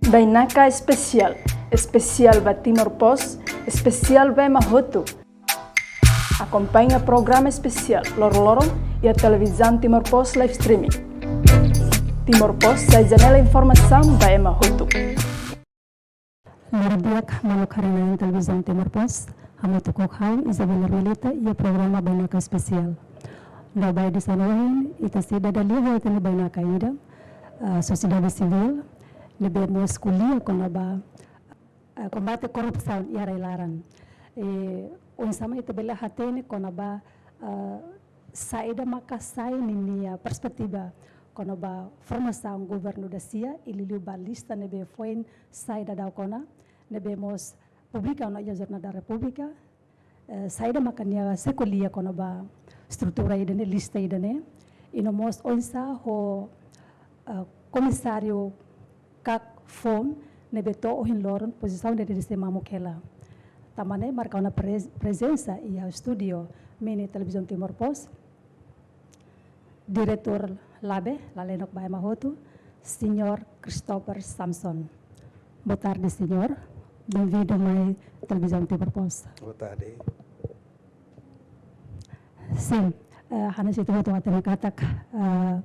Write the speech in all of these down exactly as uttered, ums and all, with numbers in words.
Bainaka Espesiál, espesiál ba Timor Post, espesiál ba ema hotu. Akompaña programa espesiál loroloron iha Televizaun Timor Post live streaming. Timor Post sai janela informasaun ba ema hotu. Loron di'ak, maluk haree-na'in Televizaun Timor Post, hamutuk ho ha'u Isabel Armelita iha programa Bainaka Espesiál. No ba edisaun ohin, ita sei dada lia ho ita-nia bainaka ida, ah, sosiedade sivíl, ne'ebé mós ko'alia kona-ba, ah, kombate korrupsaun iha rai-laran. Eh, oinsá mak ita bele hatene kona-ba, ah, saida maka sai ninia perspetiva kona-ba formasaun governu dasia, i liuliu ba lista ne'ebé foin sai daudauk ona, ne'ebé mós publika ona iha Jornál da Repúblika, eh, saida maka nia sei ko'alia kona-ba estrutura ida-ne'e, lista ida-ne'e, i no mós oinsá ho, eh, komisáriu KAK foun ne'ebé to'o ohin loron pozisaun ida-ne'e sei mamuk hela. Tanba ne'e marka ona prez-, prezensa iha estúdiu mini Televizaun Timor Post, diretór Labe, Lalenok ba Ema Hotu, Señór Christopher Samson. Boa tarde, señór. Bem-vindo mai Televizaun Timor Post. Boa tarde. Sin, eh, hanesan ita hotu hatene katak, eh,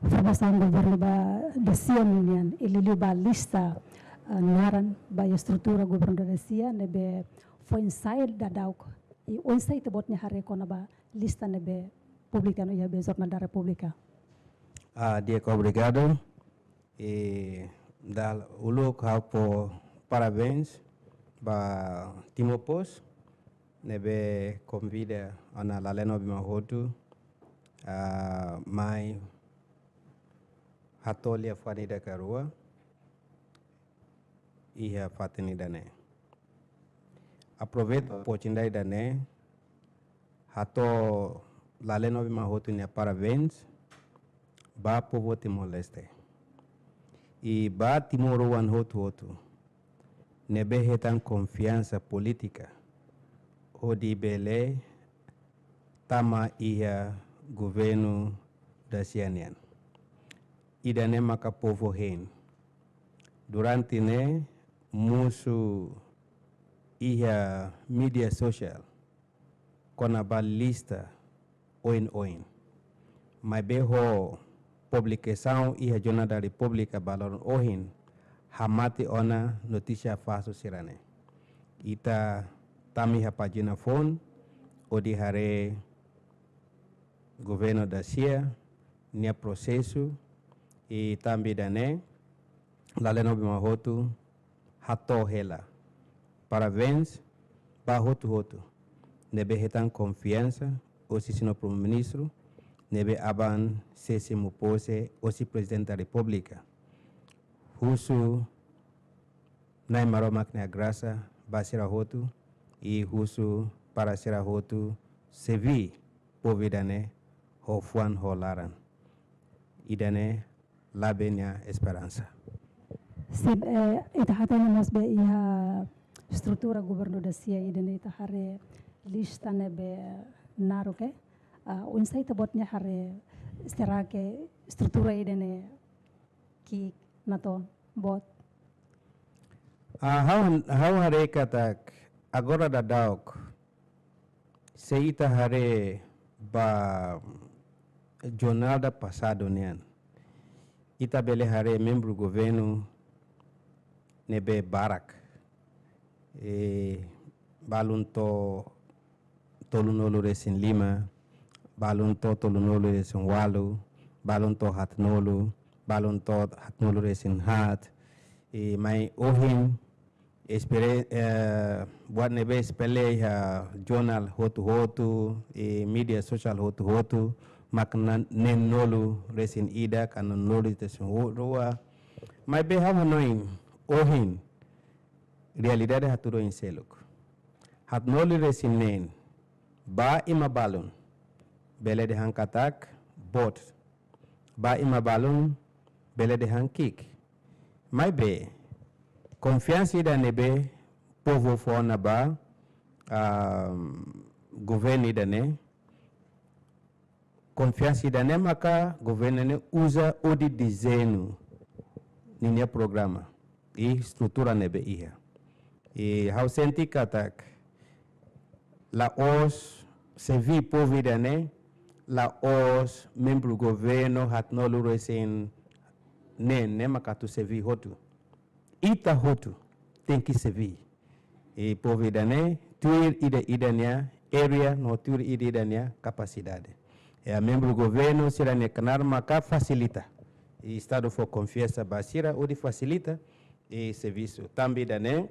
formasaun governu ba dasia ninian, i liuliu ba lista, eh, naran ba estrutura governu dasia ne'ebé foin sai daudauk, i oinsá ita-boot nia haree kona-ba lista ne'ebé publika ona iha be Jornál da Repúblika. Ah, di'ak, obrigadu. I dala uluk ha'u fó parabéns ba Timor Post ne'ebé konvida ona Lalenok ba Ema Hotu, ah, mai hato'o lia fuan ida ka rua iha fatin ida-ne'e. Aproveita oportunidade ida-ne'e, hato'o Lalenok ba Ema Hotu nia parabéns ba povu Timor-Leste. I ba timoroan hotu-hotu ne'ebé hetan konfiansa polítika hodi bele tama iha governu dasia nian. Ida-ne'e maka povu hein. Durante ne'e mosu iha média sosiál kona-ba lista oin-oin. Maibé ho publikasaun iha Jornál da Repúblika ba loron ohin, hamate ona notísia falsu sira-ne'e. Ita tama iha pájina foun hodi haree governu dasia nia prosesu, i tanba ida-ne'e Lalenok ba Ema Hotu hato'o hela parabéns ba hotu-hotu ne'ebé hetan konfiansa hosi señór Primeiru-Ministru, ne'ebé aban sei simu pose hosi Prezidente da Repúblika. Husu Na'i Maromak nia grasa ba sira hotu, i husu para sira hotu serbí povu ida-ne'e ho fuan ho laran. Ida-ne'e Labe nia esperansa. Sin, eh, ita hatene mós be iha estrutura governu dasia ida-ne'e, ita haree lista ne'ebé naruk, eh. Ah, oinsá ita-boot nia haree, será que estrutura ida-ne'e ki'ik natoon boot? Ah, ha'u, ha'u haree katak agora daudauk, se ita haree ba jornada pasadu nian, ita bele haree membru governu ne'ebé barak. Eh, balun to'o tolunulu-resin-lima, balun to'o tolunulu-resin-ualu, balun to'o haatnulu, balun to'o haatnulu-resin-haat. I mai ohin, espere-, eh, buat ne'ebé espele iha jornál hotu-hotu, i média sosiál hotu-hotu, mak neen-, neenulu-resin-ida ka neenulu-resin-rua. Maibé ha'u hanoin, ohin, realidade hatudu oin seluk. Haatnulu-resin-neen, ba ema balun bele dehan katak boot, ba ema balun bele dehan ki'ik. Maibé, konfiansa ida ne'ebé povu fó ona ba, ah, governu ida-ne'e, konfiansa ida-ne'e maka governu ne'e uza hodi dezeña ninia programa. i estrutura ne'ebé iha. I ha'u sente katak la'ós xefe povu ida-ne'e, la'ós membru governu haatnulu-resin-neen ne'e mak atu xefe hotu. Ita hotu tenke xefe. I povu ida-ne'e, tuir ida-idak nia area no tuir ida-idak nia kapasidade. I membru governu sira-nia knaar maka fasilita. I Estadu fó konfiansa ba sira hodi fasilita servisu. Tanba ida-ne'e,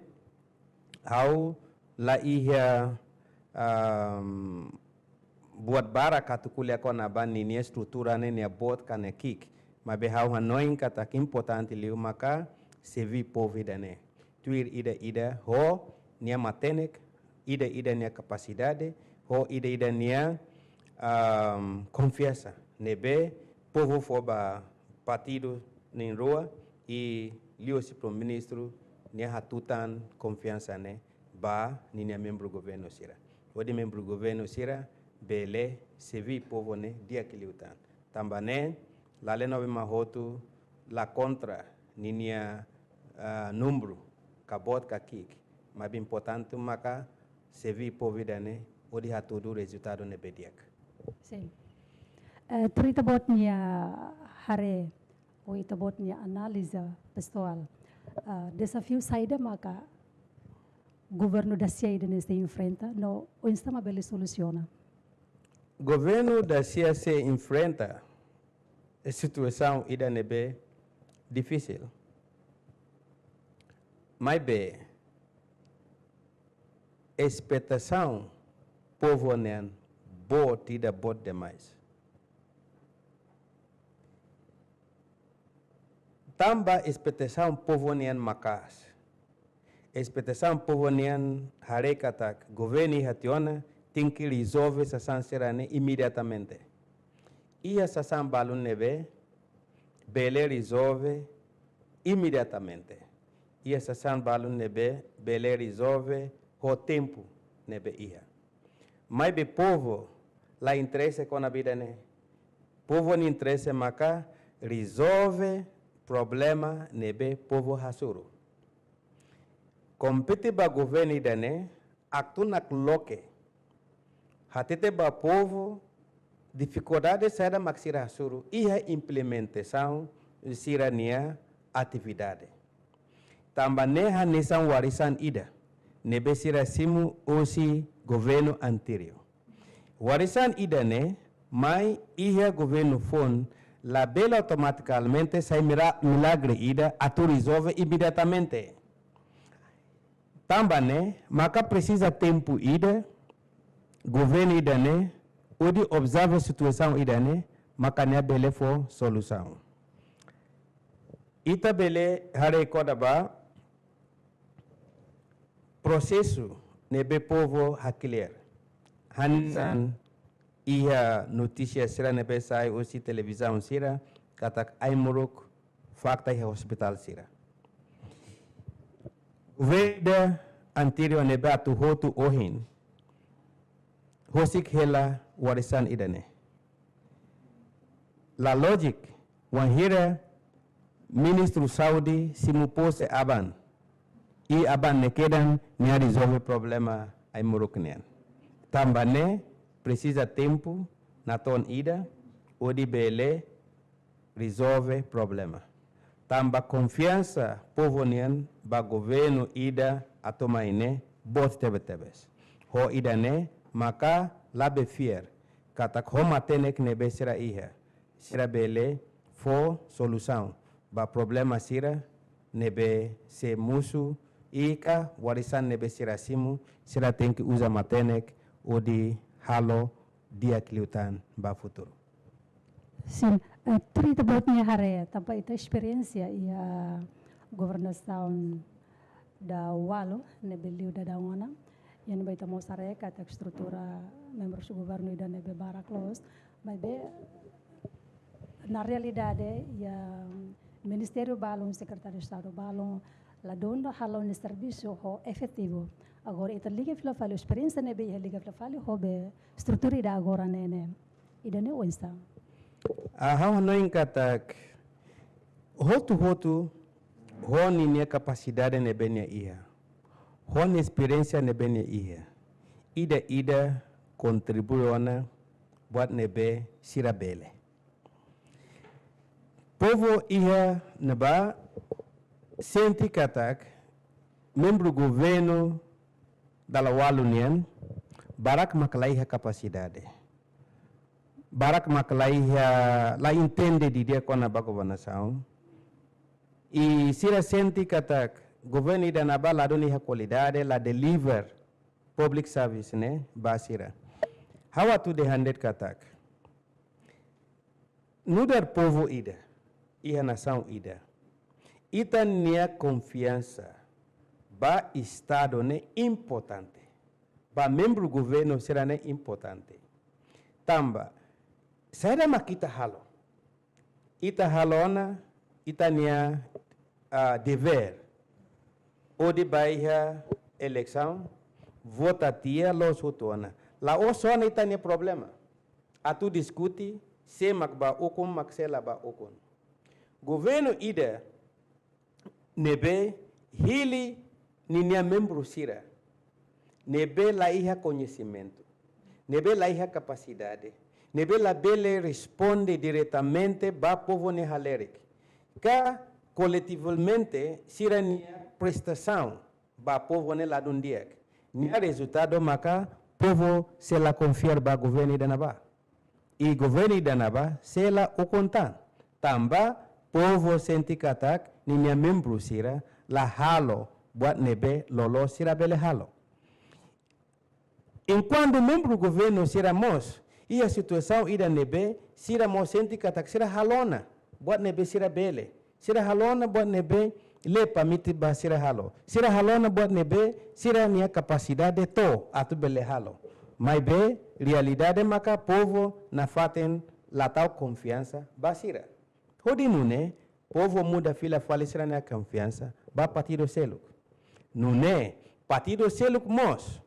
ha'u la iha, am, buat barak atu ko'alia kona-ba ninia estrutura ne'e, nia boot ka nia ki'ik. Maibé ha'u hanoin katak importante liu maka xefe povu ida-ne'e. Tuir ida-idak ho nia matenek, ida-idak nia kapasidade, ho ida-idak nia, am, konfiansa. Ne'ebé povu fó ba partidu na'in-rua i liuhusi Primeiru-Ministru nia hatutan konfiansa ne'e ba ninia membru governu sira. Hodi membru governu sira bele xefe povu ne'e di'ak liután. Tanba ne'e, lalehan ne'ebé mak hotu la kontra ninia, ah, númeru, ka boot ka ki'ik. Maibé importante maka xefe povu ida-ne'e hodi hatudu rezultadu ne'ebé di'ak. Sin. Eh, tuir ita-boot nia haree, ou ita-boot nia analiza pesoál, ah, dezafiu saida maka governu dasia ida-ne'e sei enfrenta, no oinsá mak bele solusiona? Governu dasia sei enfrenta situasaun ida ne'ebé difisil. Maibé, espetasaun povu nian boot ida, boot demais. Tanba espetasaun povu nian maka'as. Espetasaun povu nian haree katak governu iha tiha ona tenke rezolve sasán sira-ne'e imediatamente. Iha sasán balun ne'ebé bele rezolve imediatamente. Iha sasán balun ne'ebé bele rezolve ho tempu ne'ebé iha. Maibé povu la interese kona-ba ida-ne'e. Povu nia interese maka rezolve problema ne'ebé povu hasoru. Kompete ba governu ida-ne'e atu nakloke hatete ba povu difikuldade saida mak sira hasoru iha implementasaun sira-nia atividade. Tanba ne'e hanesan warisan ida ne'ebé sira simu husi governu anteriór. Warisan ida-ne'e mai iha governu foun, labele automatikamente sai mira-, milagre ida atu rezolve imediatamente. Tanba ne'e maka presiza tempu ida, governu ida-ne'e hodi observa situasaun ida-ne'e, maka nia bele fó solusaun. Ita bele haree kona-ba prosesu ne'ebé povu hakilar. Hanesan iha notísia sira ne'ebé sai husi televizaun sira, katak ai-moruk fakta iha ospitál sira. Governu anteriór ne'ebé atu hotu ohin, husik hela warisan ida-ne'e. La lójika, wainhira Ministru Saúde simu pose aban, i aban ne'e kedan nia rezolve problema ai-moruk nian. Tanba ne'e presiza tempu natoon ida hodi bele rezolve problema. Tanba konfiansa povu nian ba governu ida atu mai ne'e boot tebetebes. Ho ida-ne'e maka labele fiar katak ho matenek ne'ebé sira iha, sira bele fó solusaun ba problema sira ne'ebé sei mosu, i ka warisan ne'ebé sira simu, sira tenke uza matenek hodi halo di'ak liután ba futuru. Sin, eh, tuir ita-boot nia haree, tanba ita esperiénsia iha governasaun daudaun ne'ebé liu daudaun ona, iha ne'ebá ita mós haree katak estrutura membrus governu ida ne'ebé barak loos, maibé na realidade iha ministériu balun, sekretáriu Estadu balun, la dún halo nia servisu ho efetivu. Agora ita liga fila fali esperiénsia ne'ebé iha liga fila fali ho be estrutura ida agora ne'e ne'e. Ida-ne'e oinsá? Ah, ha'u hanoin katak hotu-hotu ho ninia kapasidade ne'ebé nia iha, ho nia esperiénsia ne'ebé nia iha, ida-ida kontribui ona buat ne'ebé sira bele. Povu iha ne'ebá sente katak membru governu dala walu nian barak mak la iha kapasidade, barak mak la iha, la entende didi'ak kona-ba governasaun. I sira sente katak governu ida-ne'ebá ladún iha kualidade, la deliver public service ne'e ba sira. Ha'u atu dehan de'it katak nu'udar povu ida iha nasaun ida, ita-nia konfiansa ba Estadu ne'e importante, ba membru governu sira ne'e importante. Tanba saida mak ita halo? Ita halo ona ita-nia, ah, devér hodi bá iha eleisaun, vota tiha, loos hotu ona. La'ós ona ita-nia problema atu diskute sé mak bá ukun, mak sé la bá ukun. Governu ida ne'ebé hili ninia membru sira ne'ebé la iha koñesimentu, ne'ebé la iha kapasidade, ne'ebé labele responde diretamente ba povu nia halerik, ka koletivamente sira-nia prestasaun ba povu ne'e ladún di'ak, nia rezultadu maka povu sei la konfia ba governu ida-ne'ebá. I governu ida-ne'ebá sei la ukun tan, tanba povu sente katak ninia membru sira la halo buat ne'ebé loloos sira bele halo. Enkuantu membru governu sira mós iha situasaun ida ne'ebé sira mós sente katak sira halo ona buat ne'ebé sira bele, sira halo ona buat ne'ebé lee permite ba sira halo, sira halo ona buat ne'ebé sira-nia kapasidade to'o atu bele halo. Maibé realidade maka povu nafatin la tau konfiansa ba sira. Hodi nune'e, povu muda fila fali sira-nia konfiansa ba partidu seluk. Nune'e, partidu seluk mós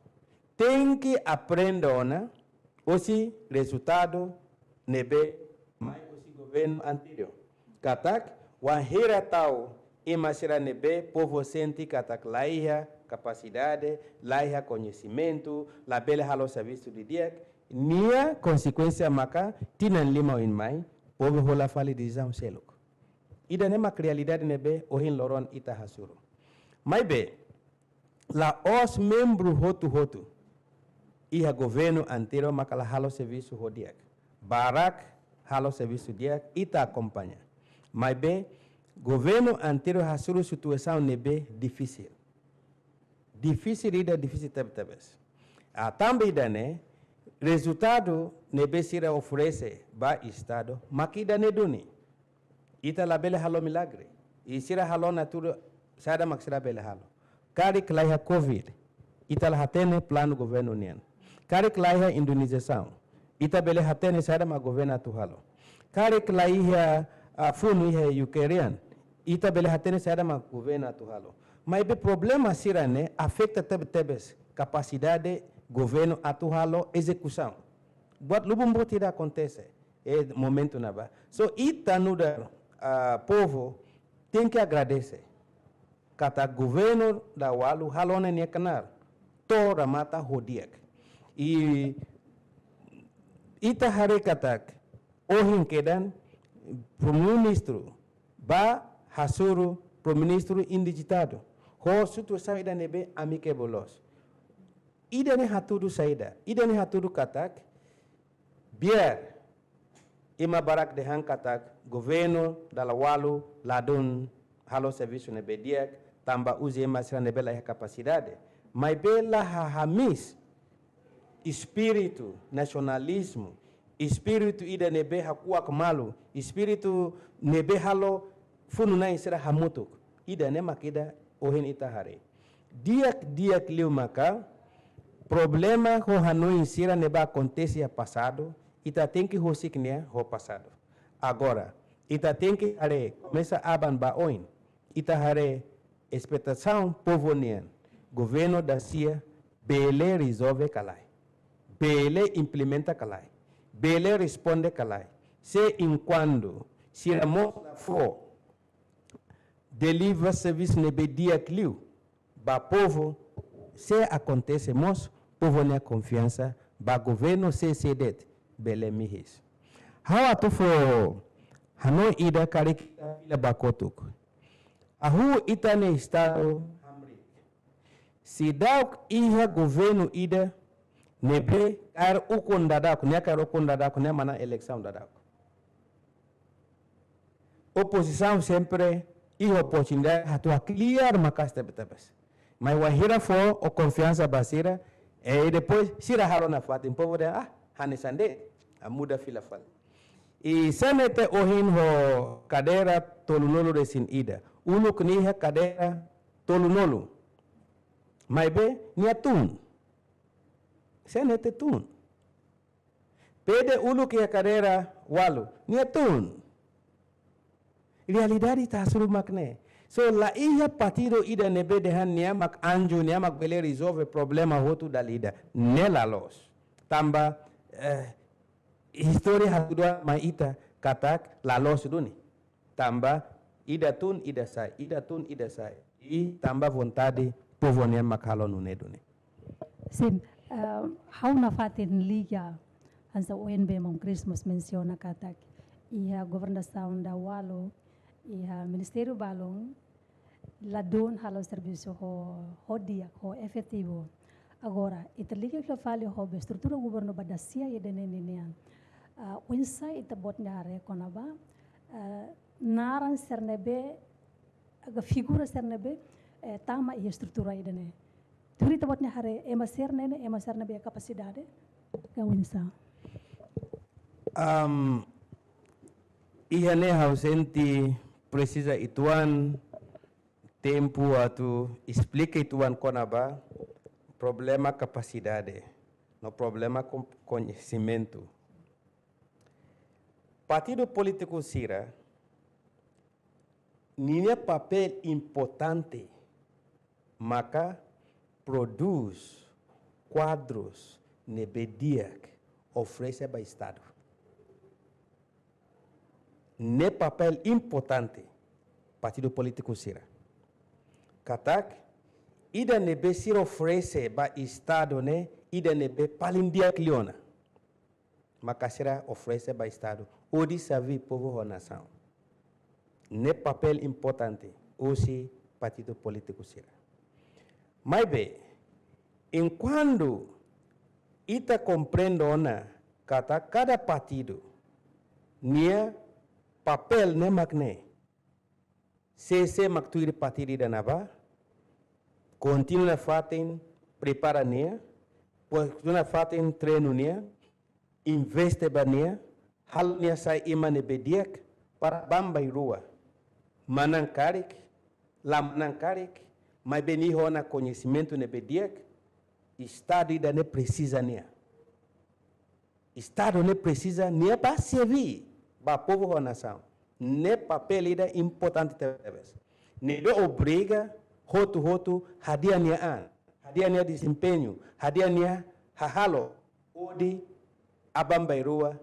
tenke aprende ona husi rezultadu ne'ebé mai husi governu anteriór. Katak, wainhira tau ema sira ne'ebé povu sente katak la iha kapasidade, la iha koñesimentu, labele halo servisu didi'ak, nia konsekuénsia maka tinan lima oin mai, povu hola fali desizaun seluk. Ida-ne'e mak realidade ne'ebé ohin loron ita hasoru. Maibé, la'ós membru hotu-hotu iha governu anteriór maka la halo servisu ho di'ak. Barak halo servisu di'ak, ita akompaña. Maibé, governu anteriór hasoru situasaun ne'ebé difisil. Difisil ida, difisil tebe-tebes. Ah, tanba ida-ne'e, rezultadu ne'ebé sira oferese ba Estadu mak ida-ne'e duni. Ita labele halo milagre. I sira halo ona tudu saida mak sira bele halo. Karik la iha covid, ita la hatene planu governu nian. Karik la iha indenizasaun, ita bele hatene saida mak governu atu halo. Karik la iha, ah, funu iha Ukraine, ita bele hatene saida mak governu atu halo. Maibé problema sira-ne'e afeta tebe-tebes kapasidade governu atu halo ezekusaun. Buat lubun boot ida akontese iha momentu ne'ebá. So, ita nu'udar, ah, povu tenke agradese katak governu dala walu halo ona nia knaar to'o remata ho di'ak. I ita haree katak ohin kedan Primeiru-Ministru bá hasoru Primeiru-Ministru indijitadu ho situasaun ida ne'ebé ami keboloos. Ida-ne'e hatudu saida? Ida-ne'e hatudu katak biar ema barak dehan katak governu dala walu ladún halo servisu ne'ebé di'ak, tanba uza ema sira ne'ebé la iha kapasidade. Maibé la hahamis espíritu nasionalizmu, espíritu ida ne'ebé hakuak malu, espíritu ne'ebé halo funu-na'in sira hamutuk. Ida-ne'e mak ida ohin ita haree. Di'ak, di'ak liu maka problema ho hanoin sira ne'ebé akontese iha pasadu, ita tenke husik nia ho pasadu. Agora, ita tenke haree, komesa aban ba oin, ita haree espetasaun povu nian, governu dasia bele rezolve ka lae, bele implementa ka lae, bele responde ka lae. Se enkuantu sira mós la fó deliver servisu ne'ebé di'ak liu ba povu, sei akontese mós, povu nia konfiansa ba governu sei, sei de'it, bele mihis. Ha'u atu fó hanoin ida karik ita fila ba kotuk. Hahú ita-nia estadu hamriik. Seidauk iha governu ida ne'ebé kaer ukun daudauk, nia kaer ukun daudauk, nia manán eleisaun daudauk. Opozisaun sempre iha oportunidade atu hakliar maka'as tebetebes. Mas wainhira fó konfiansa ba sira, e depois sira halo nafatin, povu dehan, ah, hanesan de'it, ah, muda fila fali. I C N T ohin ho kadeira tolunulu-resin-ida. Uluk nia iha kadeira tolunulu. Maibé nia tun. C N T tun. P D uluk iha kadeira ualu, nia tun. Realidade ita hasoru mak ne'e. So, la iha partidu ida ne'ebé dehan nia mak anju, nia mak bele rezolve problema hotu dala ida. Ne'e la loos. Tanba, eh, istória hatudu mai ita katak la loos duni. Tanba ida tun, ida sai, ida tun, ida sai. I tanba vontade povu nian mak halo nune'e duni. Sin, eh, ha'u nafatin liga hanesan O N B maun Chris mós mensiona katak iha governasaun daudaun ualu, iha ministériu balun, ladún halo servisu ho, ho di'ak, ho efetivu. Agora, ita liga fila fali ho be estrutura governu ba dasia ida-ne'e ninian. Ah, oinsá ita-boot nia haree kona-ba, ah, naran sira ne'ebé, ka figura sira ne'ebé, eh, tama iha estrutura ida-ne'e. Tuir ita-boot nia haree, ema sira-ne'e ne'e, ema sira ne'ebé kapasidade, ka oinsá? Am, iha ne'e ha'u sente presiza uitoan tempu atu esplika uitoan kona-ba problema kapasidade, no problema kon-, koñesimentu. Partidu polítiku sira, ninia papél importante maka prodús kuadrus ne'ebé di'ak oferese ba Estadu. Ne'e papél importante partidu polítiku sira. Katak, ida ne'ebé sira oferese ba Estadu ne'e, ida ne'ebé paling di'ak liu ona. Maka sira oferese ba Estadu, hodi serve povu ho nasaun. Ne'e papél importante husi partidu polítiku sira. Maibé, enkuantu ita komprende ona katak kada partidu nia papél ne'e mak ne'e, sé sé mak tuir partidu ida ne'ebá, kontinua nafatin prepara nia, kontinua nafatin treinu nia, investe ba nia, halo nia sai ema ne'ebé di'ak para bambairua. Manán karik, la manán karik, maibé nia iha ona koñesimentu ne'ebé di'ak, Estadu ida-ne'e presiza nia. Estadu ne'e presiza nia ba serve ba povu ho nasaun. Ne'e papél ida importante tebes. Ne'ebé obriga hotu-hotu hadi'a nia an, hadi'a nia dezempeñu, hadi'a nia hahalok, hodi bambairua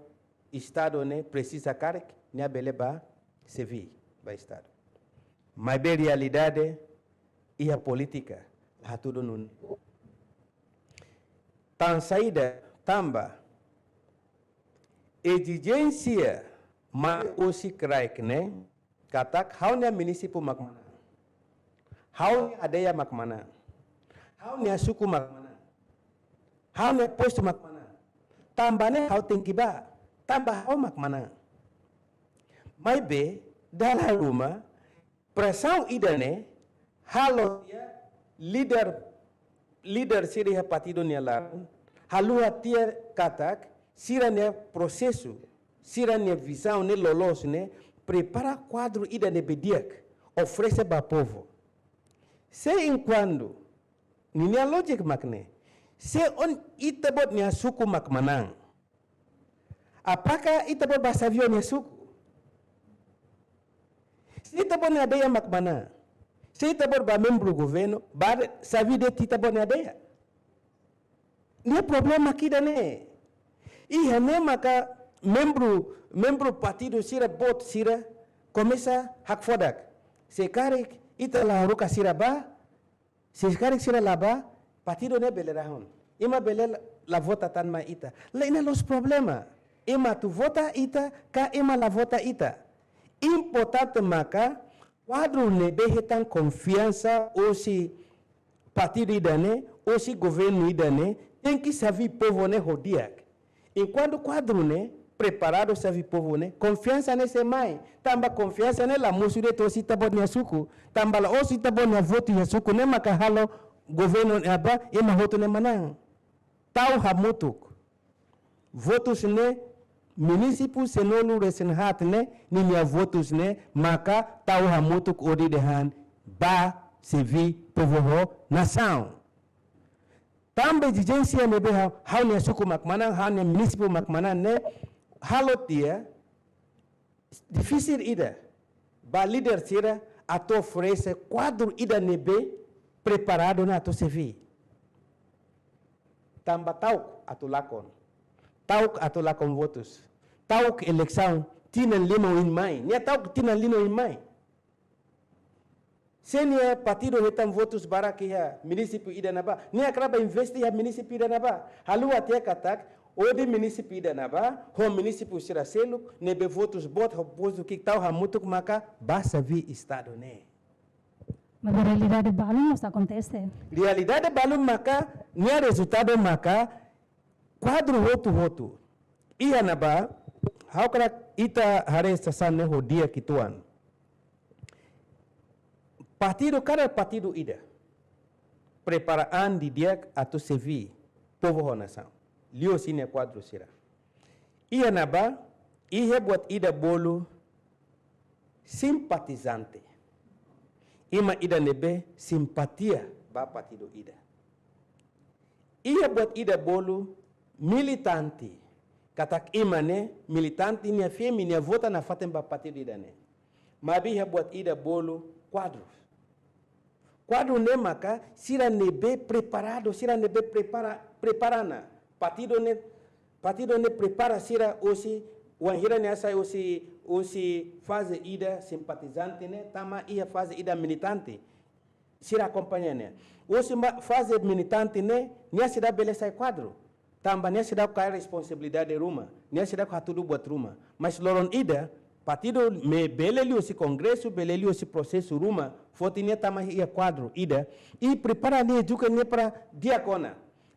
Estadu ne'e presiza karik, nia bele ba serve ba Estadu. Maibé realidade iha polítika la hatudu nune'e. Tan saida, tanba ezijénsia mai husi kraik ne'e, katak ha'u-nia munisípiu mak manán. Ha'u-nia aldeia mak manán. Ha'u-nia suku mak manán. Ha'u-nia postu mak manán. Tanba ne'e ha'u tenke ba, tanba ha'u mak manán. Maibé, dala ruma, presaun ida-ne'e halo tiha líder, líder sira iha partidu nia laran, haluha tiha katak sira-nia prosesu, sira-nia vizaun ne'e loloos ne'e, prepara kuadru ida ne'ebé di'ak, oferese ba povu. Se enkuantu, ninia lójika mak ne'e, se ita-boot nia suku mak manán, apakah ita-boot ba serve ó-nia suku? Se ita-boot nia aldeia mak manán, se ita-boot ba membru governu, ba serve de'it ita-boot nia aldeia? Ne'e problema ida-ne'e. Iha ne'e maka membru, membru partidu sira boot sira komesa hakfodak. Se karik ita la haruka sira bá, se karik sira la bá, partidu ne'e bele rahun. Ema bele la, la vota tan mai ita. La iha la'ós problema. Ema atu vota ita, ka ema la vota ita. Importante maka, kuadru ne'ebé hetan konfiansa husi partidu ida-ne'e, husi governu ida-ne'e, tenke serve povu ne'e ho di'ak. Enkuantu kuadru ne'e preparadu serve povu ne'e, konfiansa ne'e sei mai. Tanba konfiansa ne'e la mosu de'it husi ita-boot nia suku. Tanba la'ós ita-boot nia votu iha suku ne'e maka halo governu ne'ebá, ema hotu ne'e manán. Tau hamutuk. Votus ne'e, munisípiu sanulu-resin-haat ne'e, ninia votus ne'e, maka tau hamutuk hodi dehan bá serve povu ho nasaun. Tanba ezijénsia ne'ebé ha'u, ha'u-nia suku mak manán, ha'u-nia munisípiu mak manán ne'e, halo tiha difisil ida ba líder sira atu oferese kuadru ida ne'ebé preparadu ona atu serve. Tanba ta'uk atu lakon. Ta'uk atu lakon votus. Ta'uk eleisaun tinan lima oin mai. Nia ta'uk tinan lima oin mai. Se nia partidu hetan votus barak iha munisípiu ida ne'ebá, nia hakarak bá investe iha munisípiu ida ne'ebá. Haluha tiha katak, hodi munisípiu ida ne'ebá, ho munisípiu sira seluk, ne'ebé votus boot, ho votus ki'ik tau hamutuk maka bá serve estadu ne'e. Maibé realidade balu mós akontese. Realidade balu maka, nia rezultadu maka, kuadru hotu-hotu. Iha ne'ebá, ha'u hakarak ita haree sasán ne'e ho di'ak uitoan. Partidu, kada partidu ida prepara an didi'ak atu serve povu ho nasaun. Liuhusi nia kuadru sira. Iha ne'ebá, iha buat ida bolu simpatizante. Ema ida ne'ebé simpatia ba partidu ida. Iha buat ida bolu militante. Katak ema ne'e militante, nia fiar, nia vota nafatin ba partidu ida-ne'e. Maibé iha buat ida bolu kuadru. Kuadru ne'e maka sira ne'ebé preparadu, sira ne'ebé prepara, prepara ona. Partidu ne'e, partidu ne'e prepara sira husi, wainhira nia sai husi, husi faze ida simpatizante ne'e, tama iha faze ida militante. Sira akompaña nia. Husi ma-, faze militante ne'e, nia seidauk bele sai kuadru. Tanba nia seidauk kaer responsabilidade ruma, nia seidauk hatudu buat ruma. Mas loron ida, partidu ne'e bele liuhusi kongresu, bele liuhusi prosesu ruma, foti nia tama iha kuadru ida, i prepara nia, eduka nia para di'ak ona,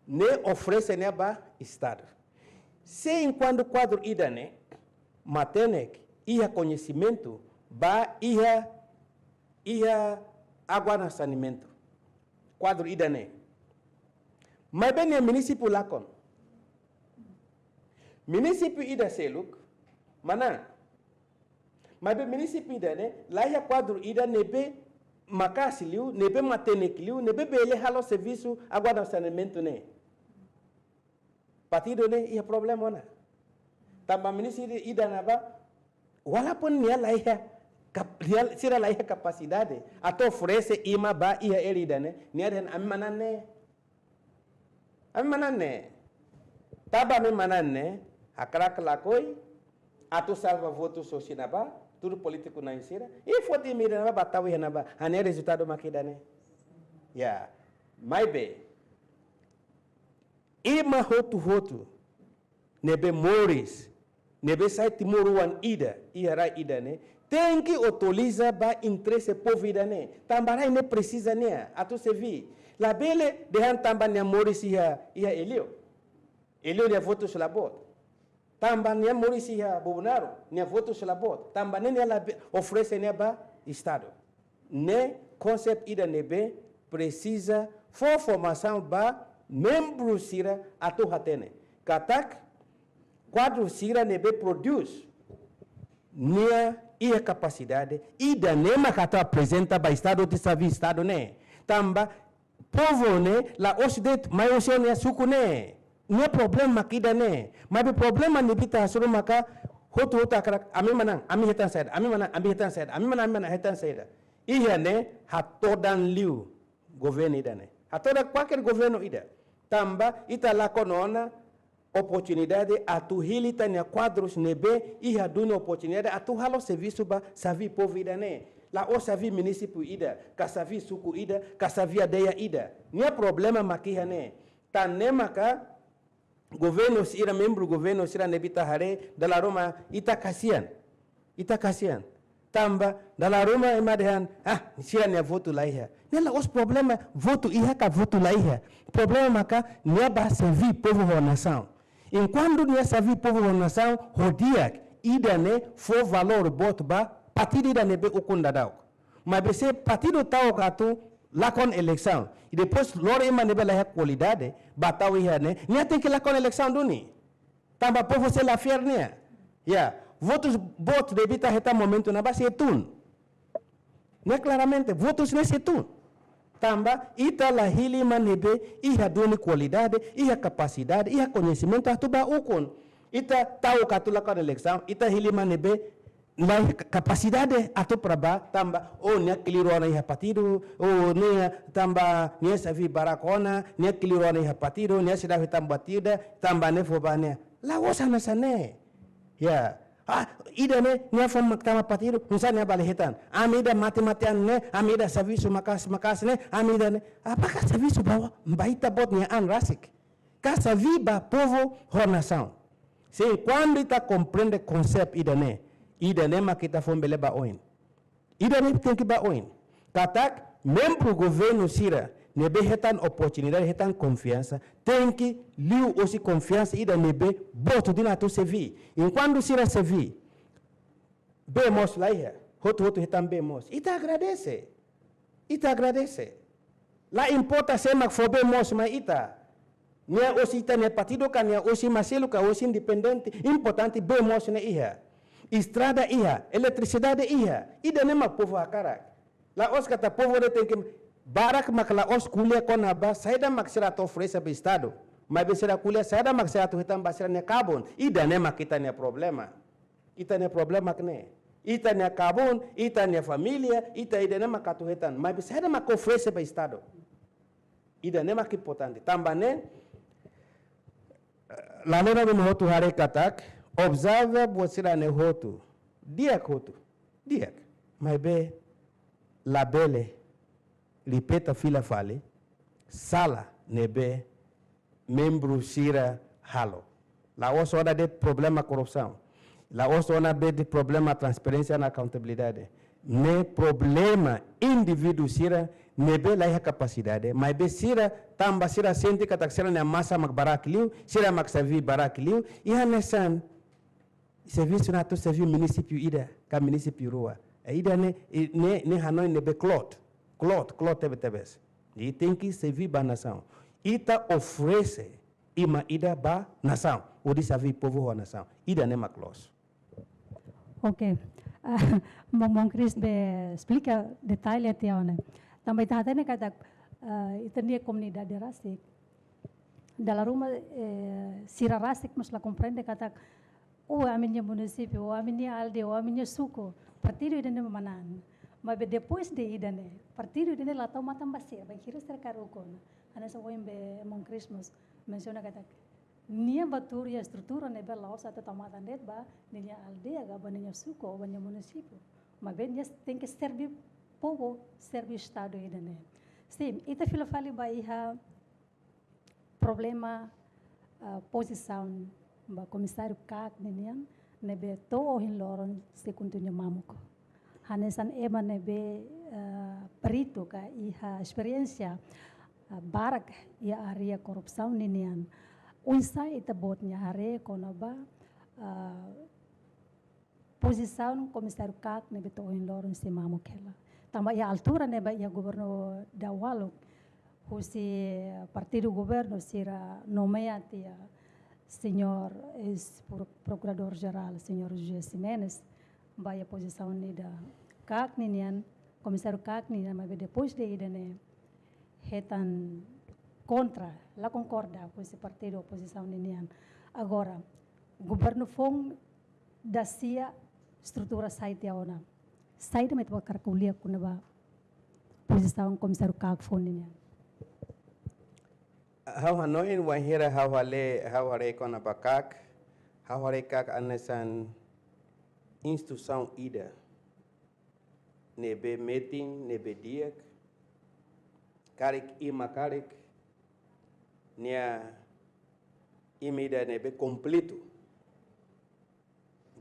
nia oferese nia ba estadu. Se enkuantu kuadru ida-ne'e matenek, iha koñesimentu ba iha, iha água no saneamentu. Kuadru ida-ne'e. Maibé nia munisípiu lakon. Munisípiu ida seluk manán. Maibé munisípiu ida-ne'e, la iha kuadru ida ne'ebé maka'as liu, ne'ebé matenek liu, ne'ebé bele halo servisu água no saneamentu ne'e. Partidu ne'e iha problema ona. Tanba munisípiu ida ne'ebá, walaupun nia la iha kap-, nia, sira la iha kapasidade atu oferese ema ba iha área ida-ne'e, nia dehan ami manán ne'e. Ami manán ne'e. Tanba ami manán ne'e, hakarak lakohi, atu salva votus husi ne'ebá, tuir polítiku na'in sira, i foti ema ida ne'ebá, bá tau iha ne'ebá, hanesan rezultadu mak ida-ne'e. Ya, maibé, ema hotu-hotu ne'ebé moris, ne'ebé sai timoroan ida iha rai ida-ne'e, tenke atualiza ba interese povu ida-ne'e. Tanba rai ne'e presiza nia atu serve. Labele dehan tanba nia moris iha, iha Elio, Elio nia votus la boot. Tanba nia moris iha Bobonaro, nia votus la boot. Tanba ne'e nia la be-, oferese nia ba estadu. Ne'e konseitu ida ne'ebé presiza fó formasaun ba membru sira atu hatene katak kuadru sira ne'ebé prodús, nia iha kapasidade, ida-ne'e mak atu aprezenta ba estadu, atu serve estadu ne'e. Tanba povu ne'e la'ós de'it mai husi nia suku ne'e. Nia problema mak ida-ne'e. Maibé problema ne'ebé ita hasoru maka hotu-hotu hakarak, ami manán, ami hetan saida, ami manán, ami hetan saida, ami manán, ami manán, hetan saida. Iha ne'e hatodan liu governu ida-ne'e. Hatodan kualkér governu ida. Tanba ita lakon ona oportunidade atu hili ita-nia kuadrus ne'ebé iha duni oportunidade atu halo servisu ba serve povu ida-ne'e. La'ós xefe munisípiu ida, ka xefe suku ida, ka xefe aldeia ida. Nia problema mak iha ne'e. Tan ne'e maka governu sira, membru governu sira ne'ebé ita haree, dala ruma ita kasihan. Ita kasihan. Tanba, dala ruma ema dehan, ah, sira-nia votu la iha. Ne'e la'ós problema votu iha ka votu la iha. Problema maka nia bá serví povu ho nasaun. Enkuantu nia serví povu ho nasaun ho di'ak, ida-ne'e fó valór boot ba partidu ida ne'ebé ukun daudauk. Maibé se partidu ta'uk atu lakon eleisaun, i depois lori ema ne'ebé la iha kualidade, bá tau iha ne'e, nia tenke lakon eleisaun duni. Tanba povu sei la fiar nia. Ya, votus boot ne'ebé ita hetan momentu ne'ebá sei tun. Ne'e klaramente, votus ne'e sei tun. Tanba ita la hili ema ne'ebé iha duni kualidade, iha kapasidade, iha koñesimentu atu bá ukun. Ita ta'uk atu lakon eleisaun, ita hili ema ne'ebé la iha ka-, kapasidade atu para bá, tanba, oh, nia kleur ona iha partidu, oh, nia tanba, nia serví barak ona, nia kleur ona iha partidu, nia seidauk hetan buat ida, tanba ne'e fó ba nia. La'ós hanesan ne'e. Ya. Ah, ida-ne'e, nia fó mak tama partidu, oinsá nia bele hetan. Ami ida mati-matian ne'e, ami ida servisu maka'as-maka'as ne'e, ami ida ne'e. Apakah servisu ba, ba ita-boot nia an rasik? Ka serví ba povu ho nasaun? Se kuandu ita komprende konseitu ida-ne'e, ida-ne'e mak ita foin bele bá oin. Ida-ne'e tenke bá oin. Katak membru governu sira ne'ebé hetan oportunidade, hetan konfiansa, tenke liu husi konfiansa ida ne'ebé boot duni atu serví. Enkuantu sira serví, bee moos la iha, hotu-hotu hetan bee moos, ita agradese. Ita agradese. La importa sé mak fó bee moos mai ita. Nia husi ita-nia partidu ka nia husi ema seluk ka husi independente, importante bee moos ne'e iha. Estrada iha, eletrisidade iha. Ida-ne'e mak povu hakarak. La'ós katak povu ne'e tenke, barak mak la'ós ko'alia kona-ba saida mak sira atu oferese ba Estadu. Maibé sira ko'alia saida mak sira atu hetan ba sira-nia kabun. Ida-ne'e mak ita-nia problema. Ita-nia problema mak ne'e. Ita-nia kabun, ita-nia família, ita ida-ne'e mak atu hetan. Maibé saida mak oferese ba Estadu? Ida-ne'e mak importante. Tanba ne'e, eh, lalena be ema hotu haree katak, observa buat sira-ne'e hotu. Di'ak hotu. Di'ak. Maibé, labele, repete fila fali, sala ne'ebé membru sira halo. La'ós ona de'it problema korrupsaun. La'ós ona de'it problema transparénsia no accountabilidade. Ne'e problema indivíduu sira ne'ebé la iha kapasidade. Maibé sira tanba sira sente katak sira-nia masa mak barak liu, sira mak serví barak liu, i hanesan servisu ne'e atu serví munisípiu ida, ka munisípiu rua. I ida-ne'e, i ne'e, ne'e hanoin ne'ebé kloot. Kloot, kloot tebe-tebes. I tenke serví ba nasaun. Ita oferese ema ida ba nasaun. Hodi serví povu ho nasaun. Ida-ne'e mak loos. Oke. Ah, maun, maun Chris be esplika detalle tiha ona. Tanba ita hatene katak, ah, ita-nia komunidade rasik. Dala ruma, eh, sira rasik mós la komprende katak, oh, ami-nia munisípiu, oh, ami-nia aldeia, oh, ami-nia suku, partidu ida-ne'e mak manán. Maibé depois de ida-ne'e, partidu ida-ne'e la tau matan ba sira, bainhira sira kaer ukun. Hanesan ohin be maun Chris mós mensiona katak, nia bá tuur iha estrutura ne'ebé la'ós atu tau matan de'it ba ninia aldeia, ka ba ninia suku, ou ba nia munisípiu. Maibé nia tenke serví povu, serví Estadu ida-ne'e. Sin, ita fila fali ba iha problema, ah, pozisaun ba Komisáriu KAK ninian, ne'ebé to'o ohin loron sei kontinua mamuk. Hanesan ema ne'ebé, ah, peritu ka iha esperiénsia, ah, barak iha área korrupsaun ninian. Oinsá ita-boot nia haree kona-ba, ah, pozisaun Komisáriu KAK ne'ebé to'o ohin loron sei mamuk hela. Tanba iha altura ne'ebá iha governu daudaun, husi partidu governu sira nomeia tiha señór eis pro-, Prokuradór Jerál, señór José Ximenes, ba iha pozisaun ida KAK ninian, Komisáriu KAK ninian, maibé depois de ida-ne'e, hetan kontra, la konkorda husi partidu opozisaun ninian. Agora, governu foun dasia estrutura sai tiha ona. Saida mak ita hakarak ko'alia kona-ba pozisaun Komisáriu KAK foun ninian? Ha'u hanoin wainhira ha'u haree, ha'u haree kona-ba KAK, ha'u haree KAK hanesan instituisaun ida. ne'ebé metin, ne'ebé di'ak, karik ema karik, nia imi ida ne'ebé kompletu.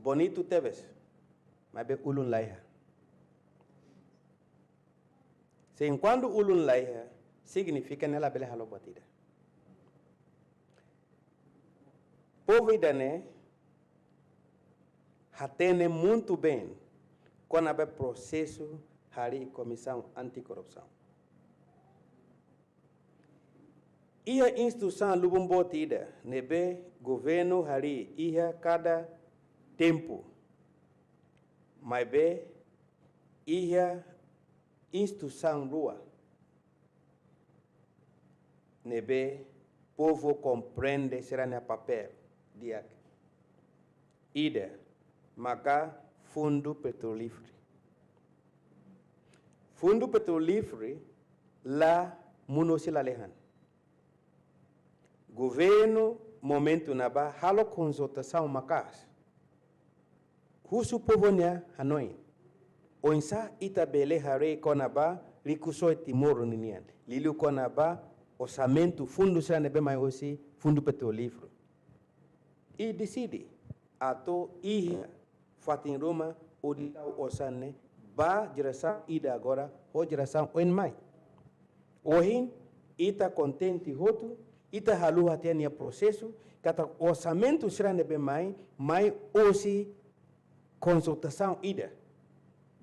Bonitu tebes, maibé ulun laiha. Se enkuantu ulun laiha, signifika nia labele halo buat ida. Povu ida-ne'e hatene muito bem kona-ba prosesu harii Komisaun Anti-Korrupsaun. Iha instituisaun lubun boot ida ne'ebé governu harii iha kada tempu. Maibé iha instituisaun rua ne'ebé povu komprende sira-nia papél di'ak. Ida maka Fundu Petrolíferu. Fundu Petrolíferu la monu husi lalehan. Governu momentu ne'ebá halo konsultasaun maka'as husu povu nia hanoin. Oinsá ita bele haree kona-ba rikusoin Timor ninian. Liuliu kona-ba orsamentu fundu sira ne'ebé mai husi Fundu Petrolíferu. I deside atu iha fatin ruma hodi tau osan ne'e ba jerasaun ida agora ho jerasaun oin mai. Ohin ita kontente hotu, ita haluha tiha nia prosesu, katak orsamentu sira ne'ebé mai, mai husi konsultasaun ida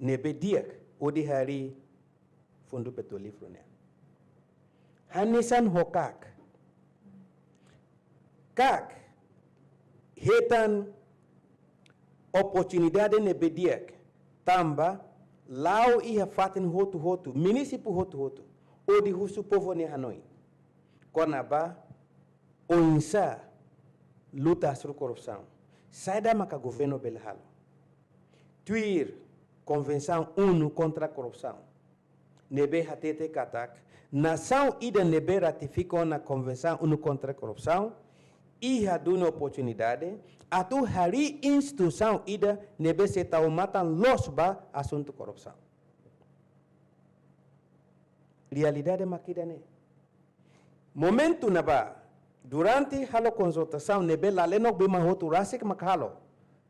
ne'ebé di'ak hodi harii Fundu Petrolíferu nian. Hanesan ho KAK. KAK hetan oportunidade ne'ebé di'ak, tanba la'o iha fatin hotu-hotu, munisípiu hotu-hotu, hodi husu povu nia hanoin kona-ba oinsá luta hasoru korrupsaun. Saida maka governu bele halo? Tuir Konvensaun ONU kontra Korrupsaun, ne'ebé hatete katak nasaun ida ne'ebé ratifika ona Konvensaun ONU kontra Korrupsaun, iha duni oportunidade atu harii instituisaun ida ne'ebé sei tau matan loos ba asuntu korrupsaun. Realidade mak ida-ne'e. Momentu ne'ebá, durante halo konsultasaun ne'ebé lalehan no bima hotu rasik mak halo,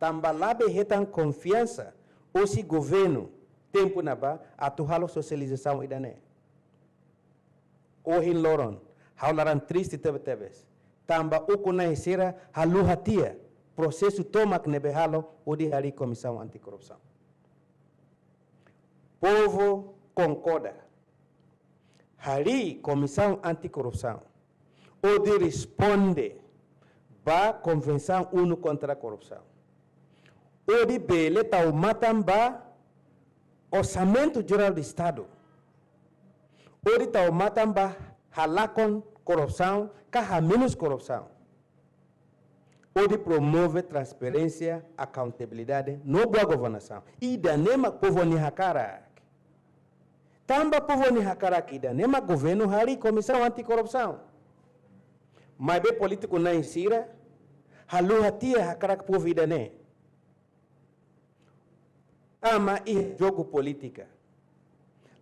tanba labele hetan konfiansa husi governu tempu ne'ebá atu halo sosializasaun ida-ne'e. Ohin loron, ha'u laran triste tebe-tebes, tanba ukun-na'in sira haluha tiha prosesu tomak ne'ebé halo hodi harii Komisaun Anti-Korrupsaun. Povu konkorda harii Komisaun Anti-Korrupsaun hodi responde ba Konvensaun ONU kontra Korrupsaun, hodi bele tau matan ba Orsamentu Jerál do Estadu, hodi tau matan ba halakon korrupsaun ka hamenus korrupsaun, hodi promove transparénsia, accountabilidade no boa governasaun. Ida-ne'e mak povu nia hakarak. Tanba povu nia hakarak ida-ne'e mak governu harii Komisaun Anti-Korrupsaun. Maibé polítiku-na'in sira haluha tiha hakarak povu ida-ne'e. Tama iha jogu polítika.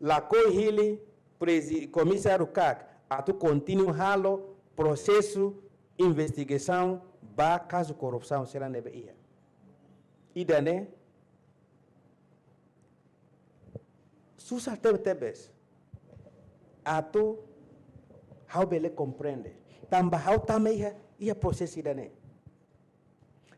Lakohi hili prezi-, komisáriu KAK atu kontinua halo prosesu investigasaun ba kazu korrupsaun sira ne'ebé iha. Ida-ne'e susar tebe-tebes atu ha'u bele komprende. Tanba ha'u tama iha, iha prosesu ida-ne'e.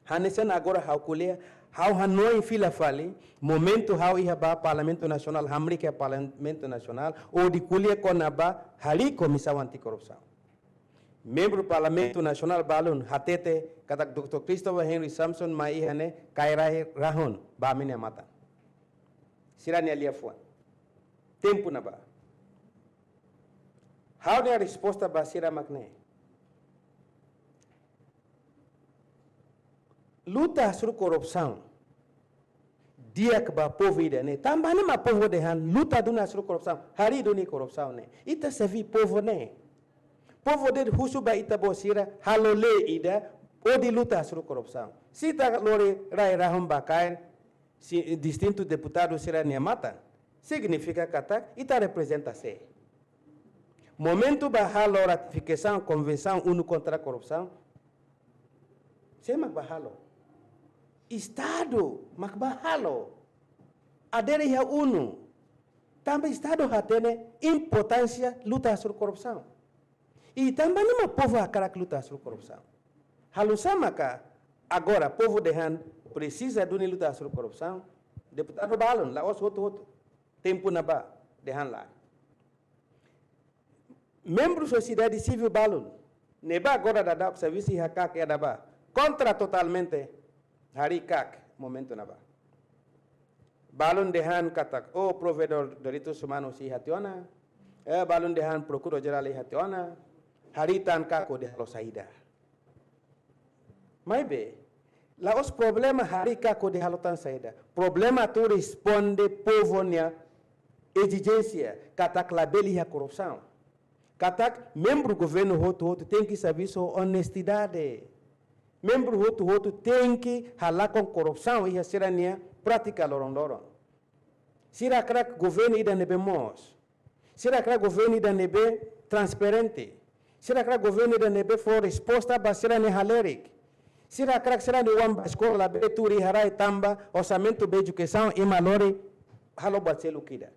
Hanesan agora ha'u ko'alia, ha'u hanoin fila fali, momentu ha'u iha ba Parlamentu Nasionál, hamriik iha Parlamentu Nasionál, hodi ko'alia kona-ba harii Komisaun Anti-Korrupsaun. Membru Parlamentu Nasionál balun hatete katak Doutór Christopher Henry Samson mai iha ne'e kaer rai-rahun ba ami-nia matan. Sira-nia liafuan. Tempu ne'ebá. Ha'u-nia resposta ba sira mak ne'e. Luta hasoru korrupsaun di'ak ba povu ida-ne'e. Tanba ne'e mak povu dehan luta duni hasoru korrupsaun, harii duni korrupsaun ne'e. Ita serve povu ne'e. Povu dehan husu ba ita-boot sira halo lei ida hodi luta hasoru korrupsaun. Se ita lori rai-rahun ba kaer, se distintu deputadu sira-nia matan, Signifika katak ita reprezenta sé? Momentu ba halo ratifikasaun Konvensaun ONU kontra korrupsaun, sé mak ba halo? Estadu mak ba halo. Adere iha ONU. Tanba Estadu hatene importánsia luta hasoru korrupsaun. I tanba ne'e mak povu hakarak luta hasoru korrupsaun. Halo sá maka agora povu dehan presiza duni luta hasoru korrupsaun? Deputadu balun, la'ós hotu-hotu. Tempu ne'ebá dehan lae. Membru sosiedade sivíl balun ne'ebá agora daudaun servisu iha KAK iha ne'ebá kontra totalmente harii KAK momentu ne'ebá. Balun dehan katak, oh, Provedór Direitus Umanus sei iha tiha ona, eh, balun dehan Prokuradór Jerál iha tiha ona, harii tan KAK hodi halo saida? Maibé, la'ós problema harii KAK hodi halo tan saida. Problema atu responde povu nia ezijénsia katak labele iha korrupsaun. Katak membru governu hotu-hotu tenke servisu ho onestidade. Membru hotu-hotu tenke halakon korrupsaun iha sira-nia prátika loron-loron. Sira hakarak governu ida ne'ebé moos. Sira hakarak governu ida ne'ebé transparente. Sira hakarak governu ida ne'ebé fó resposta ba sira-nia halerik. Sira hakarak sira-nia oan ba eskola labele tuur iha rai tanba orsamentu ba edukasaun ema lori halo buat seluk ida.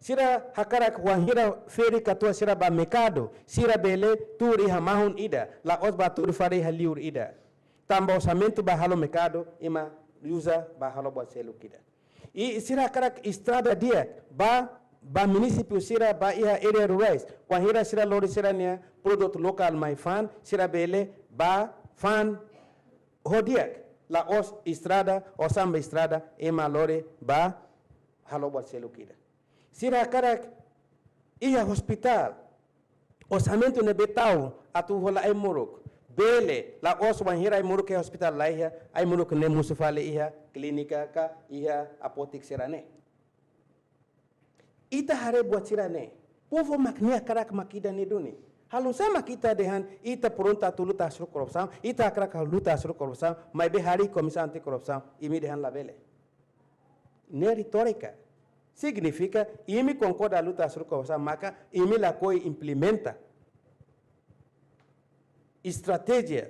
Sira hakarak wainhira ferik katuas sira ba merkadu, sira bele tuur iha mahun ida, la'ós ba tuur fali iha liur ida. Tanba orsamentu ba halo merkadu ema uza ba halo buat seluk ida. I sira hakarak estrada di'ak ba, ba munisípiu sira ba iha área rurais. Wainhira sira lori sira-nia produtu lokál mai fa'an, sira bele bá fa'an ho di'ak. La'ós estrada, osan ba estrada, ema lori ba halo buat seluk ida. Sira hakarak iha ospitál, orsamentu ne'ebé tau atu hola ai-moruk. Bele, la'ós wainhira ai-moruk iha ospitál la iha, ai-moruk ne'e mosu fali iha klínika ka iha apótek sira-ne'e. Ita haree buat sira-ne'e. Povu mak nia hakarak mak ida-ne'e duni. Halo sá mak ita dehan, ita prontu atu luta hasoru korrupsaun, ita hakarak luta hasoru korrupsaun, maibé harii Komisaun Anti-Korrupsaun, imi dehan labele. Ne'e retórika. Signifika, imi konkorda luta hasoru korrupsaun, maka imi lakohi implementa estratéjia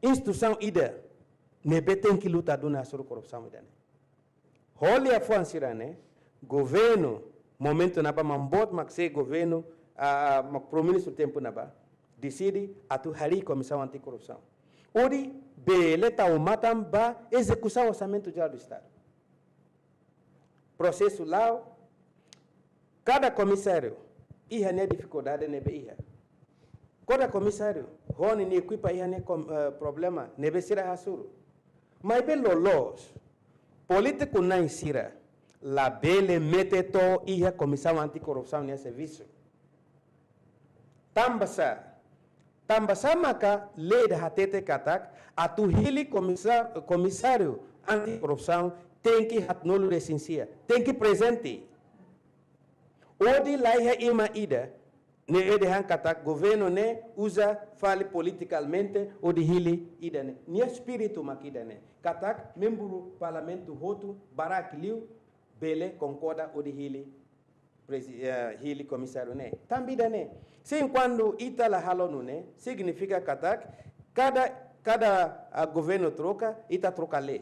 instituisaun ida ne'ebé tenke luta duna hasoru korrupsaun ida-ne'e. Ho liafuan sira-ne'e, governu, momentu ne'ebá mak boot mak sei governu, ah, ah, mak Primeiru-Ministru tempu ne'ebá, deside atu harii Komisaun Anti-Korrupsaun. Hodi bele tau matan ba ezekusaun Orsamentu Jerál do Estadu. Prosesu la'o, kada komisáriu iha nia difikuldade ne'ebé iha. Kada komisáriu ho ninia ekipa iha nia kom-, eh, problema ne'ebé sira hasoru. Maibé loloos, polítiku na'in sira labele mete to'o iha Komisaun Anti-Korrupsaun nia servisu. Tanba sá, tanba sá maka lei ida hatete katak, atu hili komisa-, Komisáriu Anti-Korrupsaun tenke haatnulu-resin-sia, tenke prezente. Hodi la iha ema ida ne'ebé dehan katak governu ne'e uza fali politikalmente hodi hili ida-ne'e. Nia espíritu mak ida-ne'e. Katak membru parlamentu hotu barak liu bele konkorda hodi hili presi-, eh, hili komisáriu ne'e. Tanba ida-ne'e, se enkuantu ita la halo nune'e, signifika katak kada, kada, ah, governu troka, ita troka lei.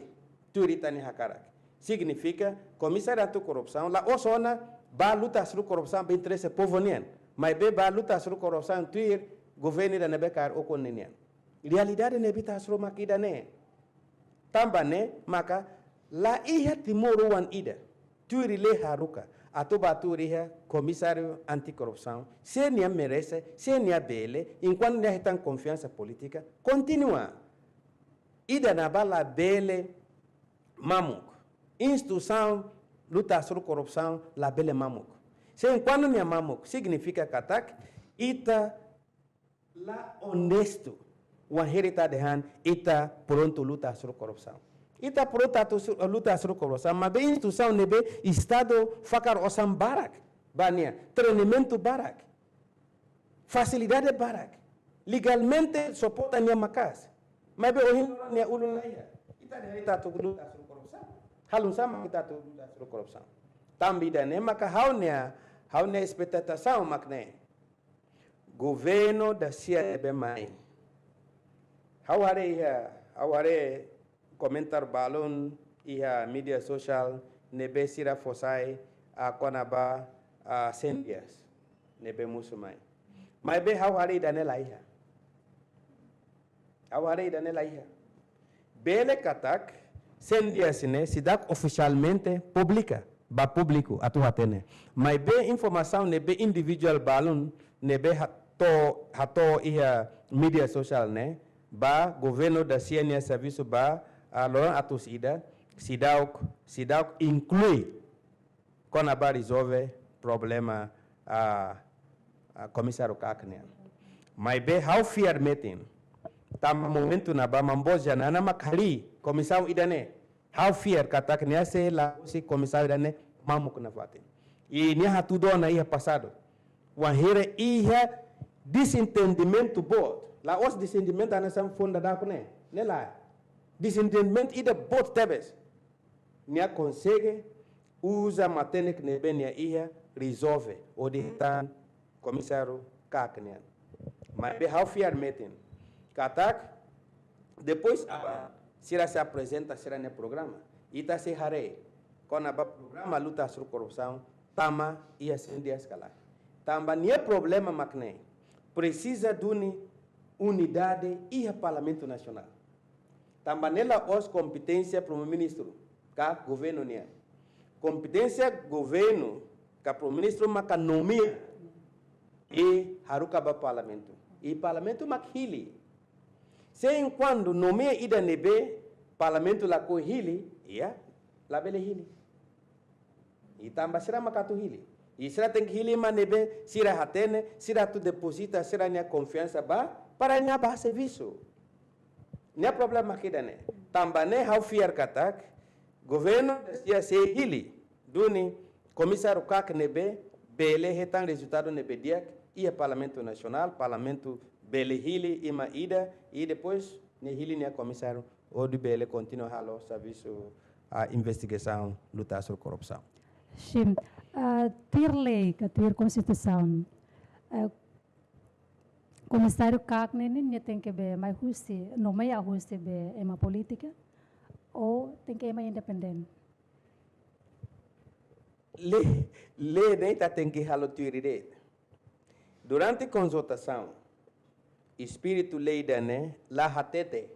Tuir ita-nia hakarak. Signifika, Komisáriu Anti-Korrupsaun la'ós ona ba luta hasoru korrupsaun ba interese povu nian. Maibé ba luta hasoru korrupsaun tuir governu ida ne'ebé kaer ukun ninian. Realidade ne'ebé ita hasoru mak ida-ne'e. Tanba ne'e maka la iha timoroan ida tuir lei haruka atu ba tuur iha Komisáriu Anti-Korrupsaun, se nia merese, se nia bele, enkuantu nia hetan konfiansa polítika, kontinua. Ida ne'ebá labele mamuk. Instituisaun luta hasoru korrupsaun labele mamuk. Se enkuantu nia mamuk, signifika katak ita la onestu. Wainhira ita dehan, ita prontu luta hasoru korrupsaun. Ita prontu atu su-, luta hasoru korrupsaun, maibé instituisaun ne'ebé Estadu fakar osan barak ba nia, treinimentu barak, fasilidade barak, legalmente suporta nia maka'as. Maibé ohin nia ulun la iha. Ita dehan ita atu luta hasoru korrupsaun. Halo oinsá mak ita atu luta hasoru korrupsaun? Tanba ida-ne'e maka ha'u-nia, ha'u-nia espetasaun mak ne'e. Governu da-sia ne'ebé mai. Ha'u haree iha, ha'u haree komentáriu balun iha média sosiál ne'ebé sira fó sai, ah, kona-ba, ah, cem dias ne'ebé mosu mai. Maibé ha'u haree ida-ne'e la iha. Ha'u haree ida-ne'e la iha. Bele katak cem dias ne'e seidauk ofisialmente publika ba públiku atu hatene. Maibé informasaun ne'ebé individuál balun ne'ebé hato'o, hato'o iha média sosiál ne'e, ba governu da-sia nia servisu ba, ah, loron atus ida, seidauk, seidauk inklui kona-ba rezolve problema, ah, ah, komisáriu Kak nian. Maibé ha'u fiar metin. Tanba momentu ne'ebá Mambos Xanana mak harii komisaun ida-ne'e. Ha'u fiar katak nia sei la husi komisaun ida-ne'e mamuk nafatin. I nia hatudu ona iha pasadu. Wainhira iha dezentendimentu boot. La'ós dezentendimentu hanesan foin dadauk ne'e. Ne'e lae. Dezentendimentu ida boot tebes. Nia konsege uza matenek ne'ebé nia iha rezolve hodi hetan komisáriu Kak nian. Maibé ha'u fiar metin katak depois aban sira sei aprezenta sira-nia programa. Ita sei haree kona-ba programa luta hasoru korrupsaun tama iha cem dias ka lae. Tanba nia problema mak ne'e, presiza duni unidade iha Parlamentu Nasionál. Tanba ne'e la'ós kompeténsia Primeiru-Ministru ka governu nian. Kompeténsia governu ka Primeiru-Ministru maka nomeia i haruka ba Parlamentu. I Parlamentu mak hili. Se enkuantu nomeia ida ne'ebé Parlamentu lakohi hili, iha, labele hili. I tanba sira mak atu hili. I sira tenke hili ema ne'ebé sira hatene, sira atu depozita sira-nia konfiansa ba, para nia bá servisu. Nia problema mak ida-ne'e. Tanba ne'e ha'u fiar katak governu da-sia sei hili duni komisáriu Kak ne'ebé bele hetan rezultadu ne'ebé di'ak iha Parlamentu Nasionál, Parlamentu bele hili ema ida, i depois nia hili nia komisáriu hodi bele kontinua halo servisu, ah, investigasaun luta hasoru korrupsaun. Sim, ah, tuir lei ka tuir konstituisaun, ah, komisáriu Kak ne'e nia tenke be mai husi, nomeia husi be ema polítika, ou tenke ema independente? Lei, lei ne'e ita tenke halo tuir de'it. Durante konsultasaun, espíritu lei ida-ne'e la hatete.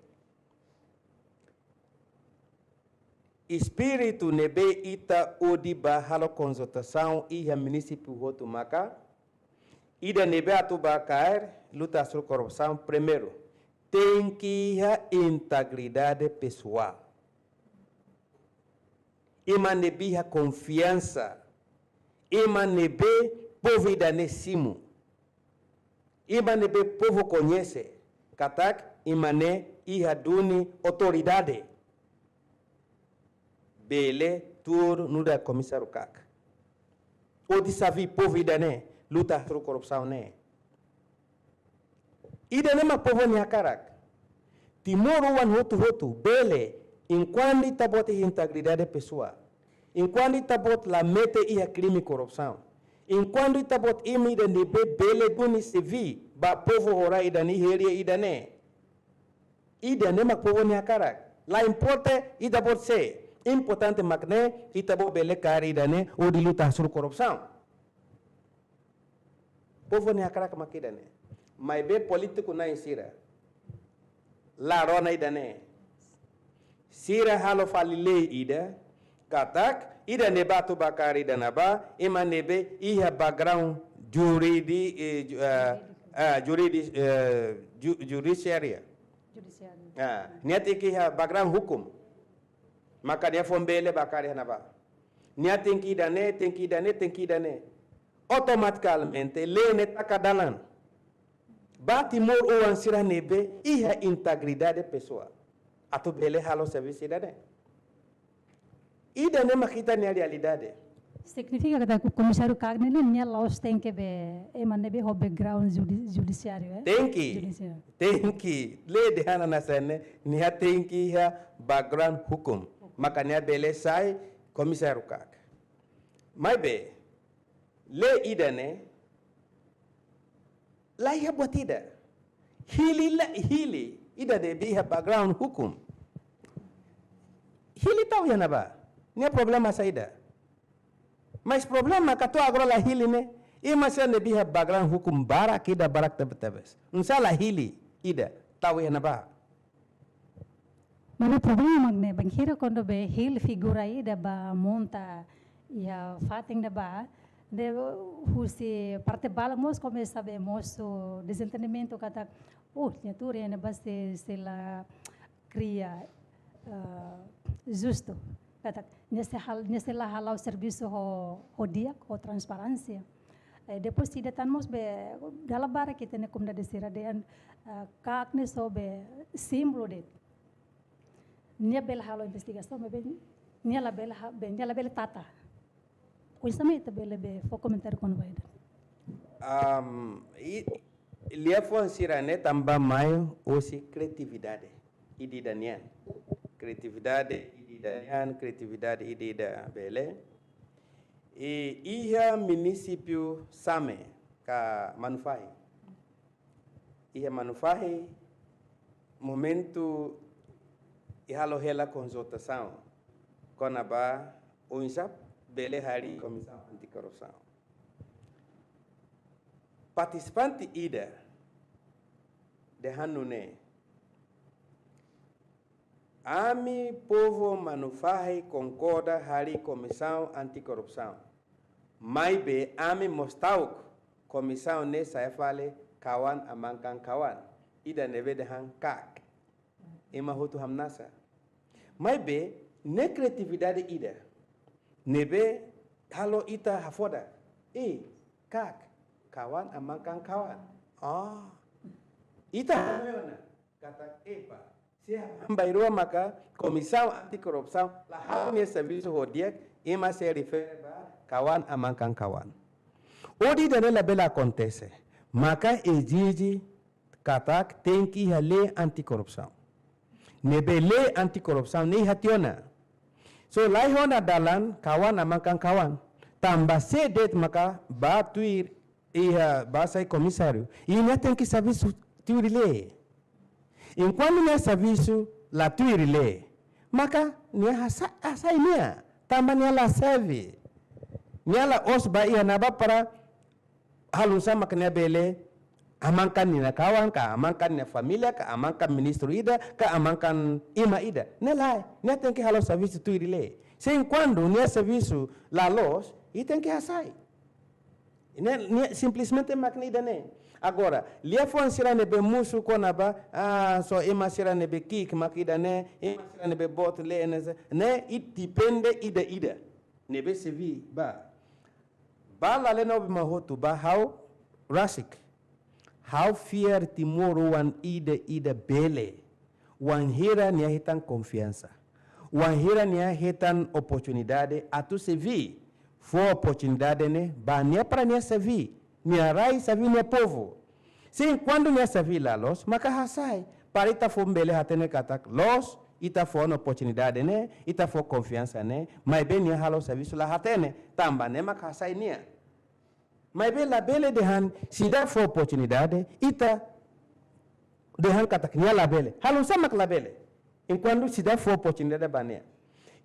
Espíritu ne'ebé ita hodi bá halo konsultasaun iha munisípiu hotu maka, ida ne'ebé atu bá kaer luta hasoru korrupsaun, primeiru, tenke iha integridade pesoál. Ema ne'ebé iha konfiansa, ema ne'ebé povu ida-ne'e simu. Ema ne'ebé povu koñese katak ema ne'e iha duni autoridade. Bele tuur nu'udar komisáriu Kak. Hodi xavi povu ida-ne'e luta hasoru korrupsaun ne'e. Ida-ne'e mak povu nia hakarak. Timoroan hotu-hotu bele, enkuantu ita-boot iha integridade pesoál, enkuantu ita-boot la mete iha krime korrupsaun, enkuantu ita-boot ema ida ne'ebé bele duni xavi ba povu horai ida-ne'e, iha área ida-ne'e. Ida-ne'e mak povu nia hakarak. La importa ita-boot sé, importante mak ne'e ita-boot bele kaer ida-ne'e hodi luta hasoru korrupsaun. Povu nia hakarak mak ida-ne'e. Maibé polítiku na'in sira la rona ida-ne'e. Sira halo fali lei ida katak ida ne'ebé atu bá kaer ida ne'ebá, ema ne'ebé iha background juridi, eh, ju-, eh, eh, juridi, eh, ju-, judiciária. Judiciária. Ah, nia tenke iha background hukum. Maka nia foin bele bá kaer iha ne'ebá. Nia tenke ida-ne'e, tenke ida-ne'e, tenke ida-ne'e. Automatikamente, lei ne'e taka dalan ba timoroan sira ne'ebé iha integridade pesoál atu bele halo servisu ida-ne'e. Ida-ne'e mak ita-nia realidade. Signifika katak komisáriu Kak ne'e, nia la'ós tenke be ema ne'ebé ho background judi-, judiciário, eh? Tenke. Judiciário. Tenke. Lei dehan hanesan ne'e, nia tenke iha background hukum. maka nia bele sai komisáriu KAK. Maibé, lei ida-ne'e la iha buat ida. Hili la, hili ida ne'ebé iha background hukum. Hili tau iha ne'ebá. Nia problema saida? Mas problema ka to'o agora la hili ne'e, ema sira ne'ebé iha background hukum barak ida, barak tebe-tebes. Nusá la hili ida tau iha ne'ebá? Maibé problema mak ne'e, bainhira kuandu be hili figura ida ba monta iha fatin ne'ebá, ne'e husi parte balu mós komesa be mosu dezentendimentu katak, oh, nia tuur iha ne'ebá sei, sei la kria, eh, justu. Katak, nia sei hal-, nia sei la hala'o servisu ho, ho di'ak, ho transparénsia. Eh, depois ida tan mós be, dala barak ita-nia komunidade sira dehan, eh, KAK ne'e só be símbolu de'it. Nia bele halo investigasaun, maibé nia labele ha-, be, nia labele tata. Oinsá mak ita bele be fó komentáriu kona-ba ida? Am, i, liafuan sira-ne'e tanba mai husi kriatividade ida-idak nian. Kriatividade ida-idak nian, kriatividade ida-idak bele. I iha munisípiu Same ka Manufahi. Iha Manufahi, momentu i halo hela konsultasaun kona-ba oinsá bele harii Komisaun Anti-Korrupsaun. Partisipante ida dehan nune'e: Ami povu Manufahi konkorda harii Komisaun Anti-Korrupsaun. Maibé ami mós ta'uk komisaun ne'e sai fali kawan amankan kawan. Ida ne'ebé dehan KAK. Ema hotu hamnasa. Maibé ne'e kriatividade ida ne'ebé halo ita hafodak. Eh, KAK, kawan amankan kawan. Ah. Ita hanoin ona katak, epa, se hambai rua maka Komisaun Anti-Korrupsaun la halo nia servisu ho di'ak, ema sei refere ba kawan amankan kawan. Hodi ida-ne'e labele akontese, maka ezije katak tenke iha lei anti-korrupsaun. Ne'ebé lei anti-korrupsaun ne'e iha tiha ona. So, la iha ona dalan kawan amankan kawan. Tanba sé de'it maka bá tuir iha, bá sai komisáriu, i nia tenke servisu tuir lei. Enkuantu nia servisu la tuir lei, maka nia hasai, hasai nia, tanba nia la serve. Nia la'ós bá iha ne'ebá para halo oinsá mak nia bele amankan nia kawan, ka amankan nia família, ka amankan ministru ida, ka amankan ema ida. Ne'e lae, nia tenke halo servisu tuir lei. Se enkuantu nia servisu la loos, i tenke hasai. Ne'e, ne'e simplesmente mak ne'e ida-ne'e. Agora, liafuan sira ne'ebé mosu kona-ba, ah, só ema sira ne'ebé ki'ik mak ida-ne'e, ema sira ne'ebé boot lei ne'e, ne'e i depende ida-ida ne'ebé serve ba. Ba Lale Nobima hotu, ba ha'u rasik. Ha'u fiar timoroan ida-ida bele, wainhira nia hetan konfiansa, wainhira nia hetan oportunidade atu serve, fó oportunidade ne'e ba nia para nia serve, nia rai serve nia povu. Se enkuantu nia serve la loos, maka hasai. Para ita foin bele hatene katak loos, ita fó ona oportunidade ne'e, ita fó konfiansa ne'e, maibé nia halo servisu la hatene, tanba ne'e maka hasai nia. Maibé labele dehan seidauk fó oportunidade, ita dehan katak nia labele. Halo oinsá mak labele? Enkuantu seidauk fó oportunidade ba nia.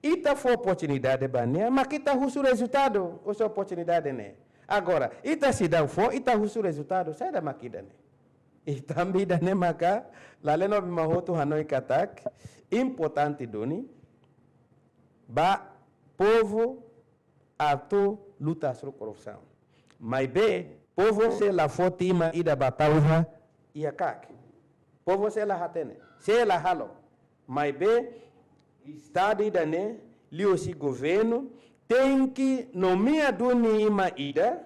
Ita fó oportunidade ba nia, mak ita husu rezultadu husi oportunidade ne'e. Agora, ita seidauk fó, ita husu rezultadu, saida mak ida-ne'e? I tanba ida-ne'e maka Lale Nobima hotu hanoin katak importante duni ba povu atu luta hasoru korrupsaun. Maibé, povu sei la foti ema ida ba tau iha, iha KAK. Povu sei la hatene, sei la halo. Maibé, Estadu ida-ne'e, liuhusi governu, tenke nomeia duni ema ida,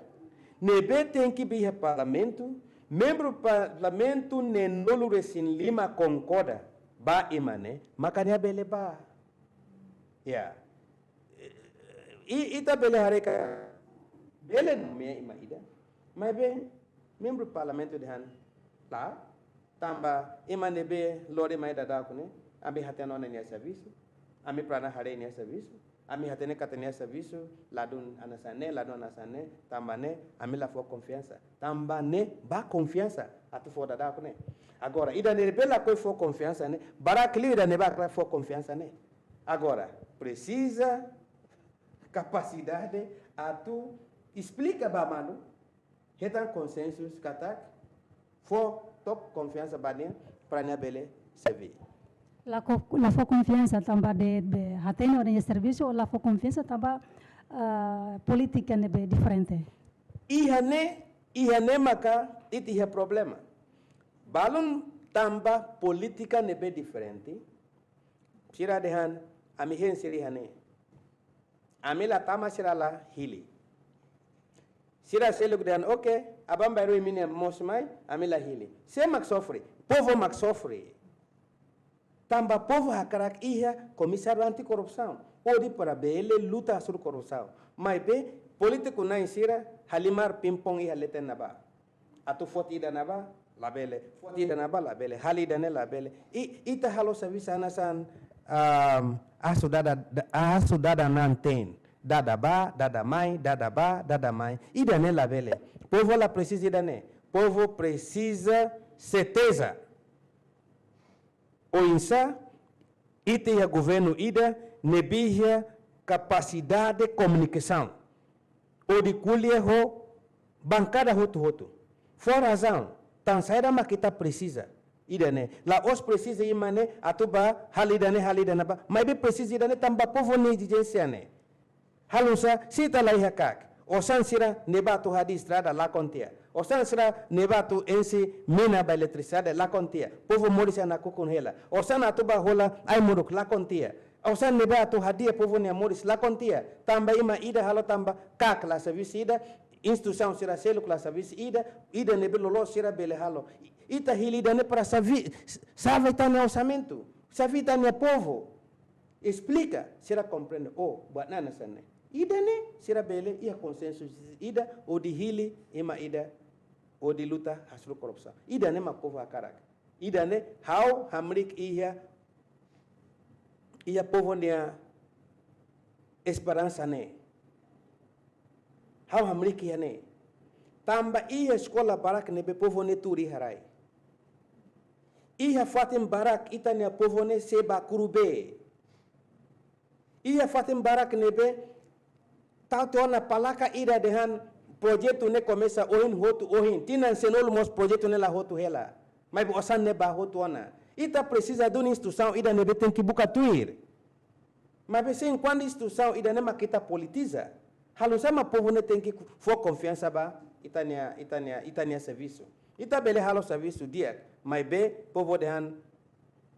ne'ebé tenke bá iha parlamentu, membru parlamentu neenulu-resin-lima konkorda ba ema ne'e, maka nia bele bá. Ya. I, ita bele haree katak bele nomeia ema ida. Maibé, membru parlamentu dehan lae, tanba ema ne'ebé lori mai daudauk ne'e, ami hatene ona nia servisu. Ami para na haree nia servisu. Ami hatene katak nia servisu ladún hanesan ne'e, ladún hanesan ne'e, tanba ne'e, ami la fó konfiansa. Tanba ne'e, ba konfiansa atu fó dadauk ne'e. Agora, ida-ne'ebé lakohi fó konfiansa ne'e, barak liu ida-ne'ebé hakarak fó konfiansa ne'e. Agora, presiza kapasidade atu esplika ba malu, hetan konsensu katak fó took konfiansa ba nia para nia bele serbí. La ko-, la fó konfiansa tanba de, de hatene o nia servisu, la fó konfiansa tanba, ah, polítika ne'ebé diferente. Iha ne'e, iha ne'e maka ita iha problema. Balun tanba polítika ne'ebé diferente, sira dehan, ami hein sira iha ne'e. Ami la tama, sira la hili. Sira seluk dehan, oke, aban-bainrua imi-nia moos mai, ami la hili. Sé mak sofre? Povu mak sofre. Tanba povu hakarak iha Komisáriu Anti-Korrupsaun hodi para bele luta hasoru korrupsaun. Maibé polítiku na'in sira halimar ping-pong iha leten ne'ebá. Atu foti ida ne'ebá, labele. Foti ida ne'ebá, labele. Halo ida-ne'e, labele. I, ita halo servisu hanesan, um, asu dada, da-, asu dada na'an-teen. Dada bá, dada mai, dada bá, dada mai. Ida-ne'e labele. Povu la presiza ida-ne'e. Povu presiza serteza. Oinsá ita iha governu ida ne'ebé iha kapasidade komunikasaun hodi ko'alia ho bankada hotu-hotu. Fó razaun, tan saida mak ita presiza ida-ne'e. La'ós presiza ema ne'e atu bá halo ida-ne'e, halo ida-ne'ebá. Maibé presiza ida-ne'e tanba povu nia ezijénsia ne'e. Halo nu'usá, se ita la iha KAK? Osan sira ne'ebé atu hadi'a estrada lakon tiha. Osan sira ne'ebé atu enxe mina ba eletrisidade lakon tiha. Povu moris iha nakukun hela. Osan atu bá hola ai-moruk lakon tiha. Osan ne'ebé atu hadi'a povu nia moris lakon tiha. Tanba ema ida halo, tanba KAK la servisu ida, instituisaun sira seluk la servisu ida, ida ne'ebé loloos sira bele halo. Ita hili ida-ne'e para serví, salva ita-nia orsamentu, serví ita-nia povu. Esplika, sira komprende, oh, buat ne'e hanesan ne'e. Ida-ne'e, sira bele iha konsensu ida, hodi hili ema ida, hodi luta hasoru korrupsaun. Ida-ne'e mak povu hakarak. Ida-ne'e, ha'u hamriik iha, iha povu nia esperansa ne'e. Ha'u hamriik iha ne'e. Tanba iha eskola barak ne'ebé povu ne'e tuur iha rai. Iha fatin barak ita-nia povu ne'e sei bá kuru bee. Iha fatin barak ne'ebé tau tiha ona palaka ida dehan projetu ne'e komesa ohin, hotu ohin. Tinan sanulu mós projetu ne'e la hotu hela. Maibé osan ne'e bá hotu ona. Ita presiza duni instituisaun ida ne'ebé tenke buka tuir. Maibé se enkuantu instituisaun ida-ne'e mak ita politiza, halo nu'usá mak povu ne'e tenke fó konfiansa ba ita-nia, ita-nia, ita-nia servisu? Ita bele halo servisu di'ak, maibé povu dehan,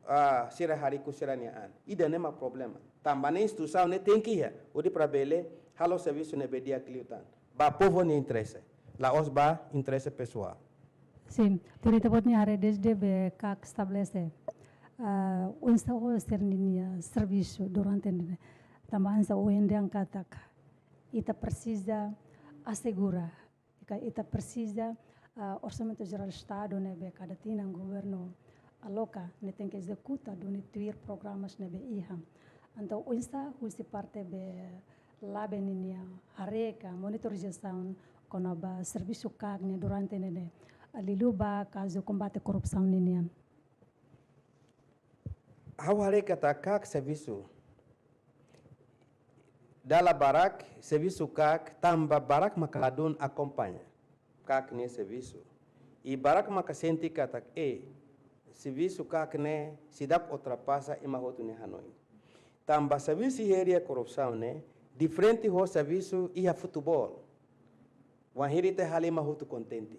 ah, sira hariku sira-nia an. Ida-ne'e mak problema. Tanba ne'e instituisaun ne'e tenke iha, hodi para bele halo servisu ne'ebé di'ak liután ba povu nia interese, la'ós ba interese pesoál. Sin, tuir ita-boot nia haree dezde be KAK estabelese, ah, oinsá ho sira-nia servisu durante ne'e. Tanba hanesan ohin dehan katak ita presiza asegura, ka ita presiza, ah, Orsamentu Jerál Estadu ne'ebé kada tinan governu aloka ne'e tenke ezekuta duni tuir programas ne'ebé iha. Entaun oinsá husi parte be LABEN ninia haree ka monitorizasaun kona-ba servisu KAK ne'e durante ne'e, liuliu ba kazu kombate korrupsaun ninian? Ha'u haree katak KAK servisu, dala barak servisu KAK tanba barak maka ladún akompaña KAK nia servisu. I barak maka sente katak, eh, servisu KAK ne'e seidauk ultrapasa ema hotu nia hanoin. Tanba servisu iha área korrupsaun ne'e diferente ho servisu iha futeból. Wainhira ita halo ema hotu kontente.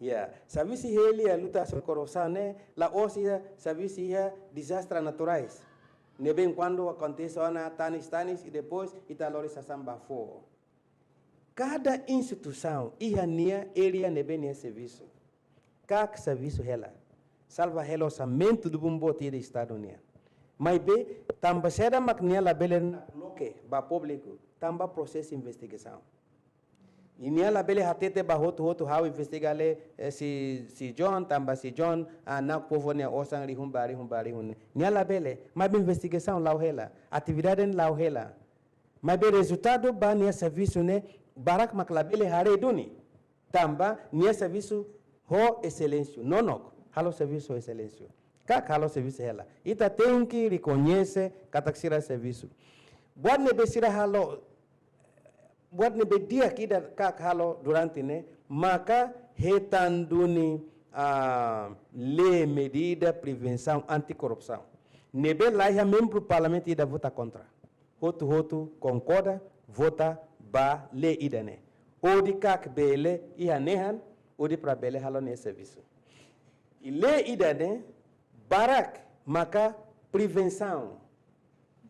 Ya, servisu iha área luta hasoru korrupsaun ne'e la'ós iha servisu iha dezastre naturais. Ne'ebé kuandu akontese ona tanis-tanis i depois ita lori sasán bá fó. Kada instituisaun iha nia área ne'ebé nia servisu. KAK servisu hela. Salva hela orsamentu dubun boot ida Estadu nian. Maibé, tanba saida mak nia labele loke ba públiku, tanba prosesu investigasaun. I nia labele hatete ba hotu-hotu ha'u investiga lee, eh, si, si John, tanba si John, ah, na'ok povu nia osan rihun ba rihun ba rihun. Nia labele, maibé investigasaun la'o hela, atividade la'o hela. Maibé rezultadu ba nia servisu ne'e, barak mak labele haree duni. Tanba nia servisu ho excelência, nonok, halo servisu ho excelência. KAK halo servisu hela. Ita tenke rekoñese katak sira servisu. Buat ne'ebé sira halo, buat ne'ebé di'ak ida KAK halo durante ne'e, maka hetan duni, ah, lei medida prevensaun antikorrupsaun. Ne'ebé laiha membru parlamentu ida vota kontra. Hotu-hotu konkorda, vota ba lei ida-ne'e. Hodi KAK bele iha nehan, hodi para bele halo nia servisu. I lei ida-ne'e, barak maka prevensaun,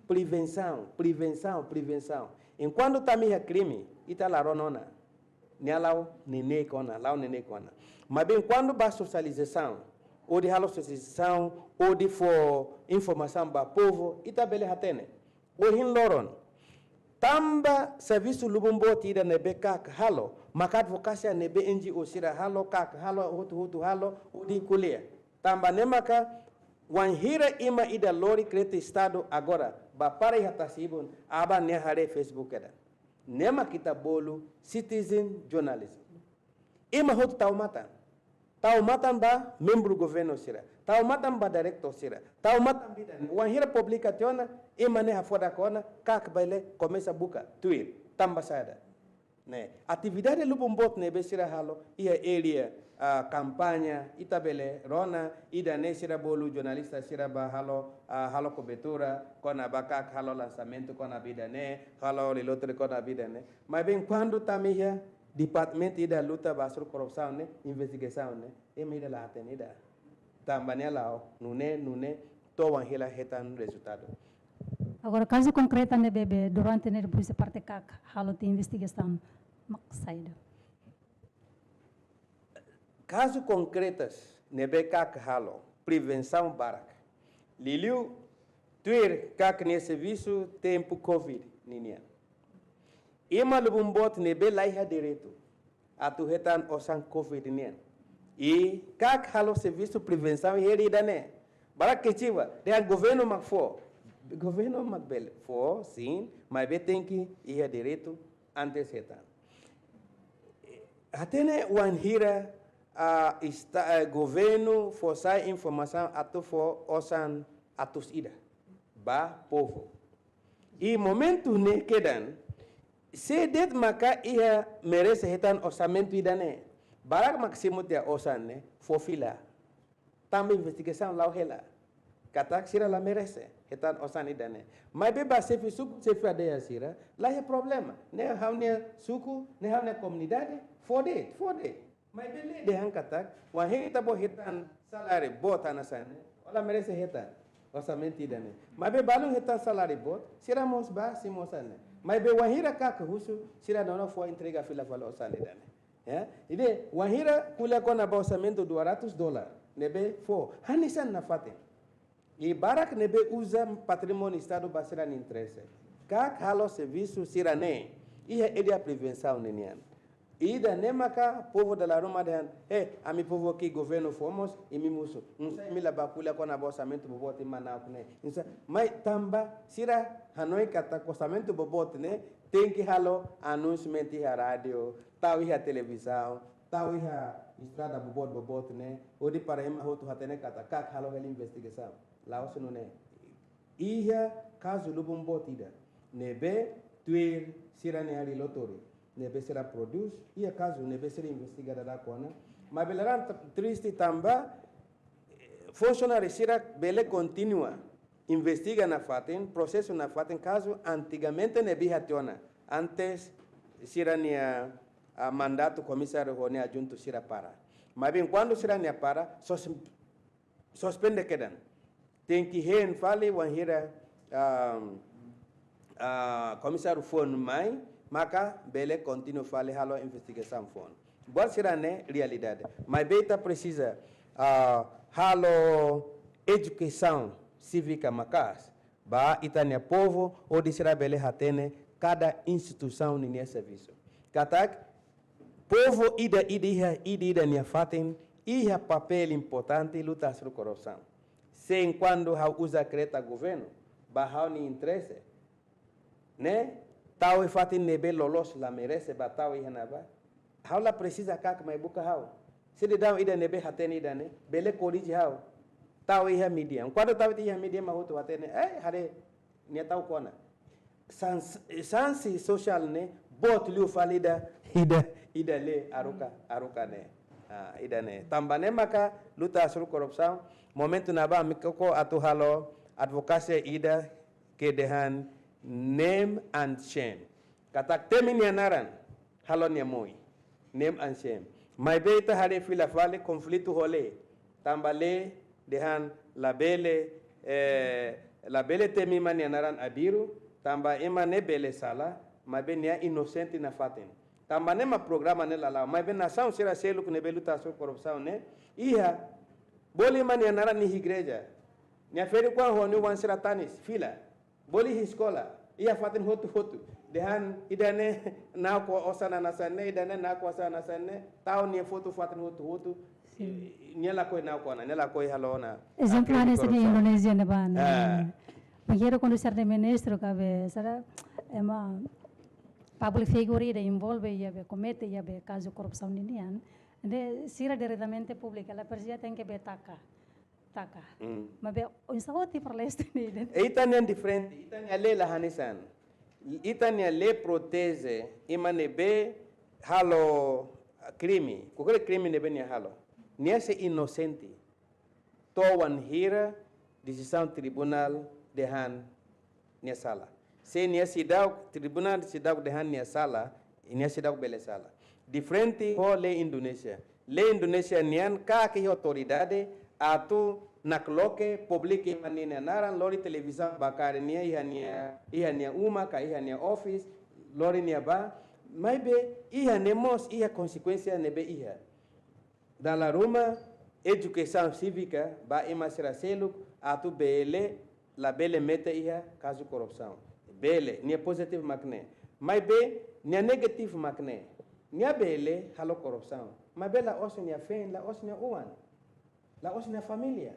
prevensaun, prevensaun, prevensaun. Enkuantu tama iha krime, ita la rona ona. Nia la'o neineik ona, la'o neineik ona. Maibé enkuantu ba sosializasaun, hodi halo sosializasaun, hodi fó informasaun ba povu, ita bele hatene. Ohin loron, tanba servisu lubun boot ida ne'ebé KAK halo, maka advokasia ne'ebé NGO sira halo, KAK halo, hotu-hotu halo, hodi ko'alia. Tanba ne'e maka, wainhira ema ida lori kreta Estadu agora, ba para iha tasi-ibun, aban-bainrua haree Facebook ida. Ne'e mak ita bolu citizen journalism. Ema hotu tau matan. Tau matan ba membru governu sira. Tau matan ba diretór sira. Tau matan ba ida-ne'e. Wainhira publika tiha ona, ema ne'e hafodak ona, KAK bele komesa buka tuir. Tanba saida? Ne'e, atividade lubun boot ne'ebé sira halo, iha área, ah, kampaña, ita bele rona, ida-ne'e sira bolu jornalista sira ba halo, ah, halo kobertura, kona-ba KAK halo lansamentu kona-ba ida-ne'e, halo lei lotre kona-ba ida-ne'e. Maibé enkuantu tama iha departamentu ida luta ba hasoru korrupsaun ne'e, investigasaun ne'e, ema ida la hatene ida. Tanba nia la'o, nune'e, nune'e, to'o wainhira hetan rezultadu. Agora, kazu konkretu ne'ebé durante ne'e depois parte KAK halo tiha investigasaun mak saida? Kazu konkretu ne'ebé KAK halo, prevensaun barak. Liuliu, tuir KAK nia servisu tempu covid ninian. Ema lubun boot ne'ebé laiha direitu atu hetan osan covid nian. I KAK halo servisu prevensaun iha área ida-ne'e. Barak kecewa, dehan governu mak fó. Governu mak bele fó, sin, maibé tenke iha direitu antes hetan. Hatene wainhira, ah, esta, ah, governu fó sai informasaun atu fó osan atus ida ba povu. I momentu ne'e kedan, sé de'it maka iha merese hetan orsamentu ida-ne'e. Barak mak simu tiha osan ne'e, fó fila. Tanba investigasaun la'o hela. Katak sira la merese hetan osan ida-ne'e. Maibé ba xefe suku, xefe aldeia sira, laiha problema. Ne'e ha'u-nia suku, ne'e ha'u-nia komunidade, fó de'it, fó de'it. Maibé lei dehan katak, wainhira ita-boot hetan saláriu boot hanesan ne'e, ó la merese hetan orsamentu ida-ne'e. Maibé balun hetan saláriu boot, sira mós bá simu osan ne'e. Maibé wainhira KAK husu, sira dona fó entrega fila fali osan ida-ne'e. Ya, ida-ne'e, wainhira ko'alia kona-ba orsamentu dua ratus dolar, ne'ebé fó, hanesan nafatin. I barak ne'ebé uza patrimóniu Estadu ba sira-nia interese. KAK halo servisu sira-ne'e, iha área prevensaun ninian. Ida-ne'e maka povu dala ruma dehan, eh, ami povu ke governu fó mós, imi mosu. Nusá imi la bá ko'alia kona-ba orsamentu boboot imi manán ne'e. Nusá, mai tanba sira hanoin katak orsamentu boboot ne'e, tenke halo anúnsiu iha rádiu, tau iha televizaun, tau iha estrada boboot boboot ne'e, hodi para ema hotu hatene katak KAK halo hela investigasaun. La'ós nune'e. Iha kazu lubun boot ida. Ne'ebé tuir sira-nia relatóriu. Ne'ebé sira prodús, iha kazu ne'ebé sira investiga dadauk ona. Maibé laran tr-, triste tanba, eh, funsionáriu sira bele kontinua investiga nafatin, prosesu nafatin kazu antigamente ne'ebé iha tiha ona. Antes sira-nia, ah, mandatu komisáriu ho nia adjuntu sira para. Maibé enkuantu sira-nia para, sos-, suspende kedan. Tenke hein fali wainhira, ah, ah, komisáriu foun mai, maka bele kontinua fali halo investigasaun foun. Buat sira-ne'e realidade. Maibé ita presiza, ah, halo edukasaun sívika maka'as ba ita-nia povu, hodi sira bele hatene kada instituisaun ninia servisu. Katak, Povu ida-ida iha ida-ida nia fatin iha papél importante luta hasoru korrupsaun. Se enkuantu ha'u uza kareta governu ba ha'u-nia interese, ne'e, tau iha fatin ne'ebé loloos la merese ba tau iha ne'ebá, ha'u la presiza kaer mai buka ha'u. Sidadaun ida ne'ebé hatene ida-ne'e bele korrije ha'u. Tau iha mídia. Kuandu tau iha mídia mak hotu hatene, eh, haree nia tau kona. Sans-, sansi sosiál ne'e boot liu fali ida, ida, ida lee haruka, haruka ne'e. Ah, ida-ne'e. Tanba ne'e maka luta hasoru korrupsaun, momentu ne'ebá ami koko atu halo advokasia ida ke dehan name and shame. Katak temi nia naran, halo nia moe. Name and shame. Maibé ita haree fila fali konflitu ho lee. Tanba lee dehan labele, eh, labele temi ema nia naran abiru, tanba ema ne'e bele sala, maibé nia inosente nafatin. Tanba ne'e mak programa ne'e la la'o, maibé nasaun sira seluk ne'ebé luta hasoru korrupsaun ne'e iha, bolu ema nia naran iha igreja. Nia ferik-oan ho nia oan sira tanis, fila. Bolu iha eskola, iha fatin hotu-hotu. Dehan ida-ne'e na'ok osan hanesan ne'e, ida-ne'e na'ok osan hanesan ne'e, tau nia foto fatin hotu-hotu. Sin. Nia lakohi na'ok ona, nia lakohi halo ona. Ezemplu, ah, hanesan iha korrupsaun. Indonézia ne'ebá ne'e. Ah. Bainhira kuandu sira-nia ministru ka be, sira, ema, public figure ida envolve iha be, komete iha be kazu korrupsaun ninian. Ne'e sira diretamente públiku, la presiza tenke be taka. Taka. Mm. Maibé, oinsá hotu para leste ne'e? Ita-nian diferente, ita-nia lee la hanesan. Ita-nia lee proteje ema ne'ebé halo krime, kualkér krime ne'ebé nia halo. Nia sei inosente. To'o wainhira desizaun tribunál dehan nia sala. Se nia seidauk, tribunál seidauk dehan nia sala, nia seidauk bele sala. Diferente ho lee Indonézia. Lee Indonézia nian karik iha autoridade atu nakloke, publika ema nia naran, lori televizaun barak nia iha nia, iha nia uma ka iha nia office, lori nia bá. Maibé iha ne'e mós iha konsekuénsia ne'ebé iha. Dala ruma edukasaun sívika ba ema sira seluk atu bele, labele mete iha kazu korrupsaun. Bele, nia pozitivu mak ne'e. Maibé, nia negativu mak ne'e. Nia bele halo korrupsaun. Maibé la'ós nia feen, la'ós nia oan. La'ós nia família.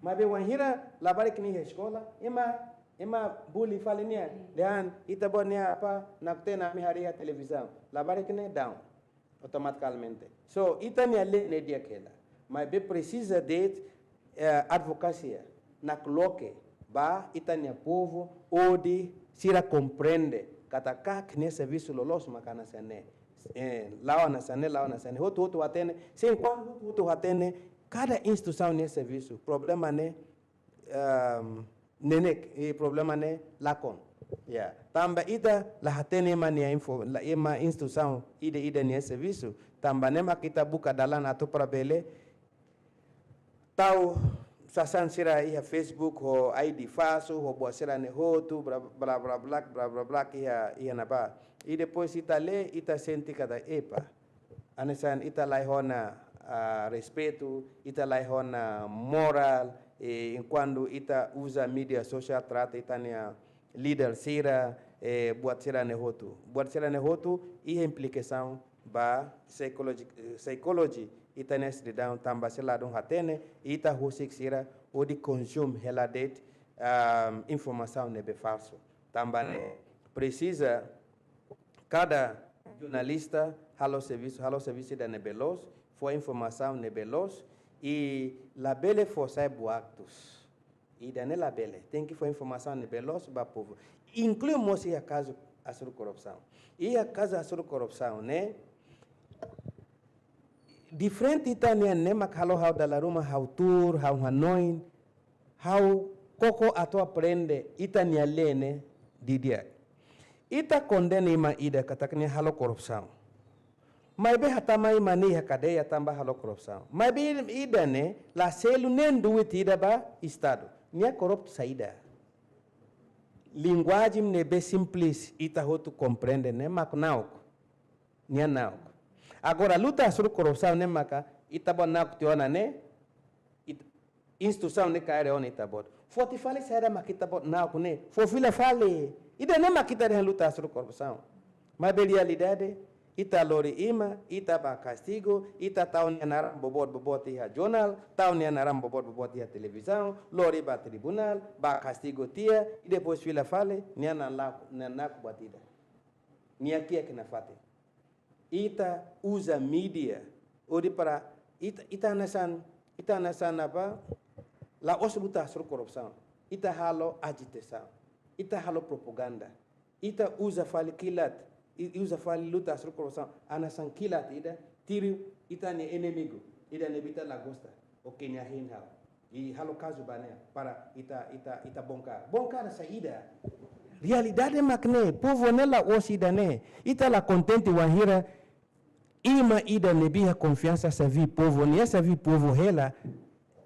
Maibé wainhira labarik nia iha eskola, ema, ema bully fali nia. Dehan, ita-boot nia apá, nakten ami haree iha televizaun. Labarik nia down. Automatikamente. So, ita-nia lee ne'e di'ak hela. Maibé presiza de'it, eh, advokasia, nakloke ba ita-nia povu hodi sira komprende katak karik nia servisu loloos mak hanesan ne'e. Eh, la'o hanesan ne'e, la'o hanesan ne'e. Hotu-hotu hatene, se enkuantu hotu-hotu hatene, kada instituisaun nia servisu. Problema ne'e, ehm, neineik, i problema ne'e lakon. Ya, tanba ita la hatene ema nia info, la ema instituisaun ida-ida nia servisu. Tanba ne'e mak ita buka dalan atu para bele tau sasán sira iha Facebook ho I D falsu, ho buat sira-ne'e hotu, bla, bla, bla, bla, bla, bla, bla, iha, iha ne'ebá. I depois ita lee, ita sente katak, epa, hanesan ita laiha ona, ah, respeitu, ita laiha ona morál, i enkuantu ita uza mídia sosiál trata ita-nia líder sira, eh, buat sira-ne'e hotu. Buat sira-ne'e hotu, iha implikasaun ba psikoloji, eh, psikoloji ita-nia sidadaun tanba sira ladún hatene, ita husik sira hodi konsumu hela de'it, ah, informasaun ne'ebé falsu. Tanba ne'e presiza kada jornalista halo servisu, halo servisu ida ne'ebé loos, fó informasaun ne'ebé loos, i labele fó sai boatus. Ida-ne'e labele, tenke fó informasaun ne'ebé loos ba povu. Inklui mós iha kazu hasoru korrupsaun. Iha kazu hasoru korrupsaun ne'e, diferente ita-nian ne'e mak halo ha'u dala ruma ha'u tuur, ha'u hanoin, ha'u koko atu aprende ita-nia lee ne'e didi'ak. Ita kondena ema ida katak nia halo korrupsaun. Maibé hatama ema ne'e iha kadeia tanba halo korrupsaun. Maibé ida-ne'e la selu neen duit ida ba Estadu. Nia korruptu saida? Linguajen ne'ebé simples ita hotu komprende ne'e mak na'ok. Nia na'ok. Agora luta hasoru korrupsaun ne'e maka ita-boot na'ok tiha ona ne'e, it-, instituisaun ne'e kaer ona ita-boot. Foti fali saida mak ita-boot na'ok ne'e. Fó fila fali. Ida-ne'e mak ita dehan luta hasoru korrupsaun. Maibé realidade, Ita lori ema, ita bá kastigu, ita tau nia naran boboot-boboot iha jornál, tau nia naran boboot-boboot iha televizaun, lori bá tribunál, bá kastigu tiha, i depois fila fali, nia nanaku, nanaku buat ida. Nia kiak nafatin. Ita uza mídia hodi para ita, ita hanesan, ita hanesan apa? La'ós luta hasoru korrupsaun. Ita halo ajitasaun. Ita halo propaganda. Ita uza fali kilat, i, uza fali luta hasoru korrupsaun hanesan kilat ida, tiru ita-nia inimigu, ida ne'ebé ita la gosta. Oke, nia hein ha'u. I halo kazu ba nia para ita, ita, ita bongkar. Bongkar saida? Realidade mak ne'e, povu ne'e la'ós ida-ne'e. Ita la kontente wainhira ema ida ne'ebé iha konfiansa xefe povu, nia xefe povu hela,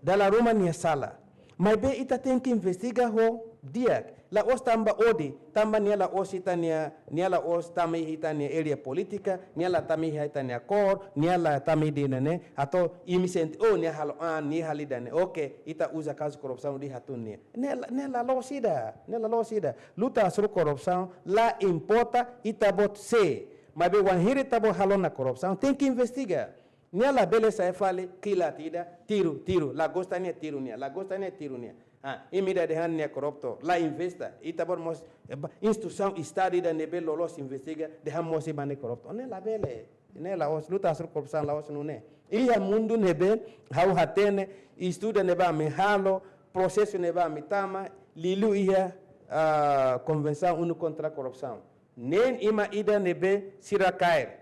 dala ruma nia sala. Maibé ita tenke investiga ho di'ak. La'ós tanba ódiu, tanba nia la'ós ita-nia, nia la'ós tama iha ita-nia área polítika, nia la tama iha ita-nia kór, nia la tama iha ida-ne'e, atu imi sente, oh, nia halo an, nia halo ida-ne'e. Oke, ita uza kazu korrupsaun hodi hatún nia. Ne'e la, ne'e la loos ida, ne'e la loos ida. Luta hasoru korrupsaun la importa ita-boot sé. Maibé wainhira ita-boot halo ona korrupsaun, tenke investiga. Nia labele sai fali kilat ida, tiru, tiru, la gosta nia, tiru nia, la gosta nia, tiru nia. Ah, imi ida dehan nia korrupto, la investa, ita-boot mós, eh, ba, instituisaun Estadu ida ne'ebé loloos investiga, dehan mós ema ne'e korrupto. Ne'e labele, ne'e la'ós, luta hasoru korrupsaun la'ós nune'e. Iha mundu ne'ebé, ha'u hatene, estudu ne'ebé ami halo, prosesu ne'ebé ami tama, liuliu iha, ah, Konvensaun ONU kontra Korrupsaun. Nein ema ida ne'ebé sira kaer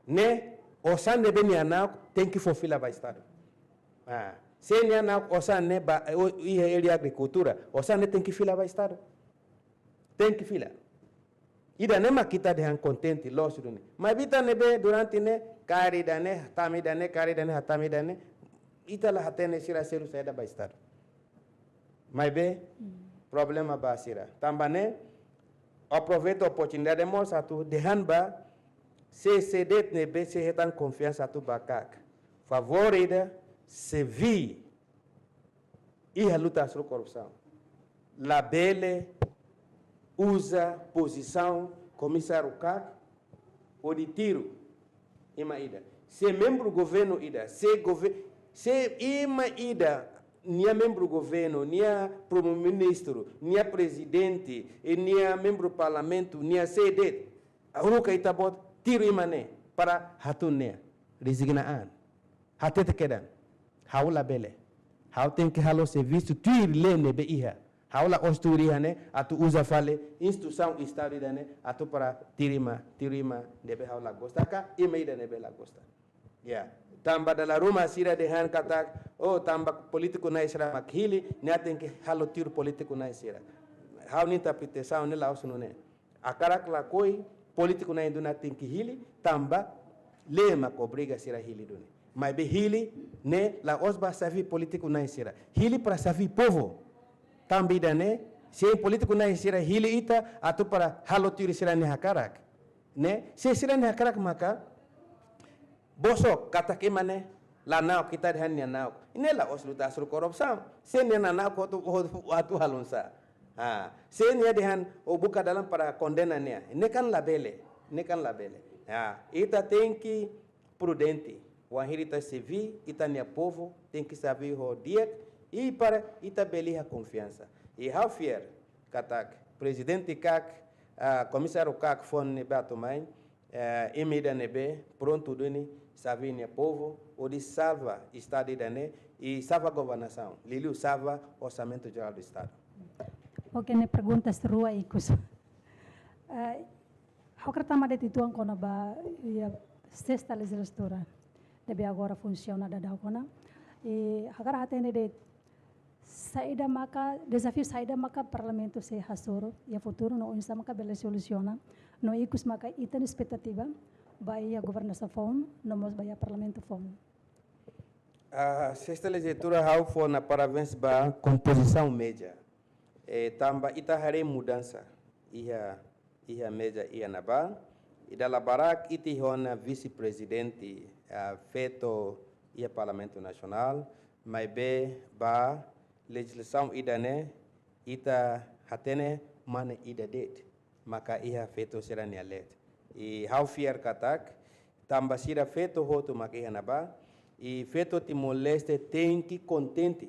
ne'e, osan ne'ebé nia na'ok tenke fó fila ba Estadu. Ah, se nia na'ok osan ne'e ba, eh, o, iha área agrikultura, osan ne'e tenke fila ba Estadu. Tenke fila. Ida-ne'e mak ita dehan kontente, loos duni. Maibé ita ne'ebé durante ne'e, kaer ida-ne'e, hatama ida-ne'e, kaer ida-ne'e, hatama ida-ne'e, ita la hatene sira selu saida ba Estadu. Maibé, hmm, problema ba sira. Tanba ne'e, aproveita oportunidade mós atu dehan ba sé sé de'it ne'ebé sei hetan konfiansa atu bá KAK. Favór ida, xefe iha luta hasoru korrupsaun, labele uza pozisaun komisáriu KAK hodi tiru ema ida. Se membru governu ida, se gove-, se ema ida, nia membru governu, nia primeiru-ministru, nia prezidente, i nia membru parlamentu, nia sé de'it, haruka ita-boot tiru ema ne'e para hatún nia, rezigna an. Hatete kedan. Ha'u labele. Ha'u tenke halo servisu tuir lei ne'ebé iha. Ha'u la'ós tuir iha ne'e, atu uza fali instituisaun Estadu ida-ne'e, atu para tiru ema, tiru ema ne'ebé ha'u la gosta ka, ema ida ne'ebé la gosta. Ya, tanba dala ruma sira dehan katak, oh, tanba polítiku na'in sira mak hili, nia tenke halo tiru polítiku na'in sira. Ha'u-nia interpretasaun ne'e la'ós nune'e. Hakarak lakohi, polítiku na'in duni tenke hili, tanba lei mak obriga sira hili duni. Maibé hili ne'e la'ós ba xefe polítiku na'in sira. Hili para xefe povu. Tanba ida-ne'e, se polítiku na'in sira hili ita, atu para halo tuir sira-nia hakarak. Ne'e, se sira-nia hakarak maka, bosok, katak ema ne'e la na'ok, ita dehan nia na'ok. Ne'e la'ós luta hasoru korrupsaun. Se nia la na'ok atu, atu, atu halo oinsá? Ha, se nia dehan, o buka dalan para kondena nia. Ne'e kan labele, ne'e kan labele. Ha, ita tenke prudente. Wainhira ita xefe, ita-nia povu tenke xefe ho di'ak, i para ita bele iha konfiansa. I ha'u fiar katak prezidente KAK, ah, komisáriu KAK foun ne'ebé atu mai, eh, ema ida ne'ebé prontu duni xefe nia povu, hodi salva Estadu ida-ne'e, i salva governasaun, liuliu salva Orsamentu Jerál do Estadu. Oke, ne'e perguntas rua ikus. Eh, ha'u hakarak tama de'it uitoan kona-ba iha sesta lejizlatura ne'ebé agora funsiona daudaun ona. I hakarak hatene de'it saida maka, dezafiu saida maka Parlamentu sei hasoru iha futuru no oinsá maka bele solusiona, no ikus maka ita-nia espetativa ba iha governasaun foun, no mós ba iha Parlamentu foun. Ah, sesta lejizlatura ha'u fó ona parabéns ba kompozisaun meza. Eh, tanba ita haree mudansa iha, iha meza iha ne'ebá, i dala barak ita iha ona vise-prezidente, ah, feto iha Parlamentu Nasionál, maibé ba lejizlasaun ida-ne'e, ita hatene mane ida de'it maka iha feto sira-nia leet. I ha'u fiar katak, tanba sira feto hotu mak iha ne'ebá, i feto Timor-Leste tenke kontente,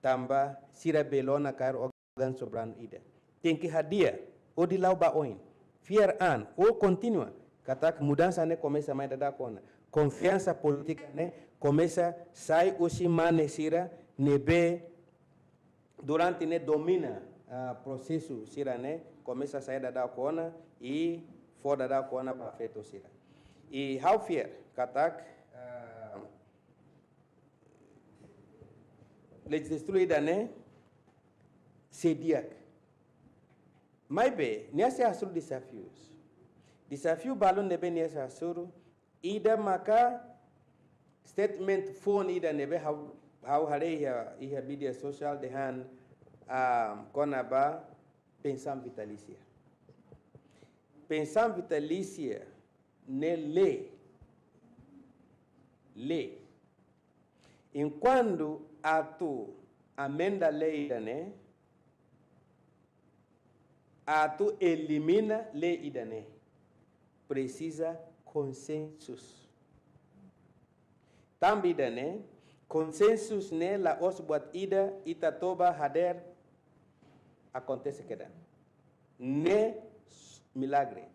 tanba sira bele ona kaer órgaun soberanu ida. Tenke hadi'a, hodi la'o ba oin. Fiar an, hodi kontinua, katak mudansa ne'e komesa mai daudauk ona. Konfiansa polítika ne'e komesa sai husi mane sira ne'ebé durante ne'e domina, ah, prosesu sira-ne'e, komesa sai daudauk ona i fó daudauk ona ba feto sira. I ha'u fiar katak, ah, lejislatura ida-ne'e sei di'ak. Maibé, nia sei hasoru dezafius. Dezafiu balun ne'ebé nia sei hasoru, ida maka statement foun ida ne'ebé ha'u, ha'u haree iha, iha mídia sosiál dehan, ah, kona-ba pensaun vitalísia. Pensaun vitalísia ne'e lei. Lei. Enkuantu atu amenda lei ida-ne'e, atu elimina lei ida-ne'e, presiza konsensus. Tanba ida-ne'e, konsensus ne'e la'ós buat ida ita toba hadeer akontese kedan. Ne'e milagre.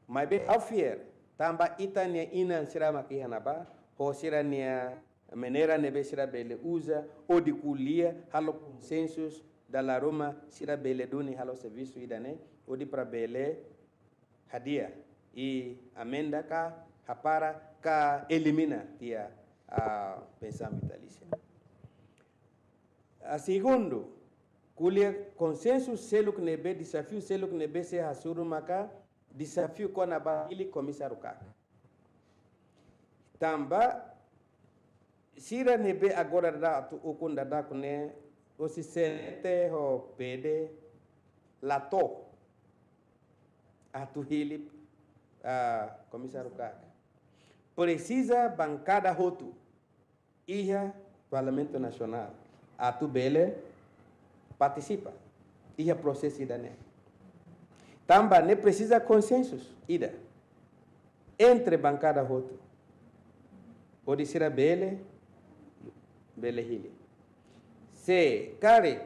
Maibé ha'u fiar, tanba ita-nia inan sira mak iha ne'ebá, ho sira-nia maneira ne'ebé sira bele uza, hodi ko'alia, halo konsensus, dala ruma sira bele duni halo servisu ida-ne'e, hodi para bele hadi'a, i amenda ka, hapara ka, elimina tiha, ah, pensaun vitalísia. Ah, segundu, ko'alia konsensus seluk ne'ebé, dezafiu seluk ne'ebé sei hasoru maka, dezafiu kona-ba hili komisáriu KAK. Tanba, sira ne'ebé agora daudaun atu ukun daudaun ne'e, husi CNRT ho PD la to'o atu hili, ah, komisáriu KAK. Presiza bankada hotu iha Parlamentu Nasionál atu bele partisipa iha prosesu ida-ne'e. Tanba ne'e presiza konsensus ida entre bankada hotu, hodi sira bele, bele hili. Se karik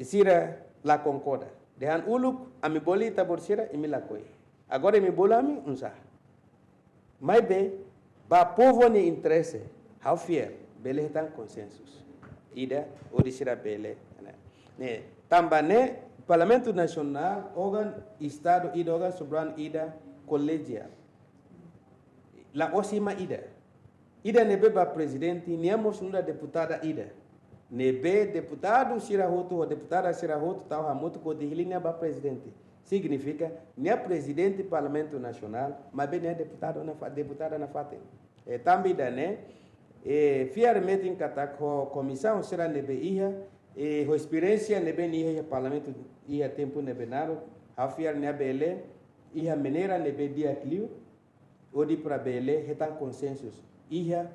sira la konkorda, dehan uluk, ami bolu ita-boot sira, imi lakohi. Agora imi bolu ami, oinsá. Maibé, ba povu nia interese, ha'u fiar, bele hetan konsensus ida, hodi sira bele, ne'e. Ne'e, tanba ne'e, Parlamentu Nasionál, órgaun Estadu ida, órgaun soberanu ida, kolegiál. La'ós ema ida. Ida ne'ebé ba prezidente, nia mós nu'udar deputada ida. Ne'ebé deputadu sira hotu, ho deputada sira hotu, tau hamutuk hodi hili nia ba prezidente. Signifika, nia prezidente Parlamentu Nasionál, maibé nia deputadu nafa-, deputada nafatin. E tanba ida-ne'e, e fiar metin katak ho komisaun sira ne'ebé iha, e ho esperiénsia ne'ebé nia iha, iha Parlamentu iha tempu ne'ebé naruk, ha'u fiar nia bele, iha maneira ne'ebé di'ak liu, hodi para bele hetan konsensus iha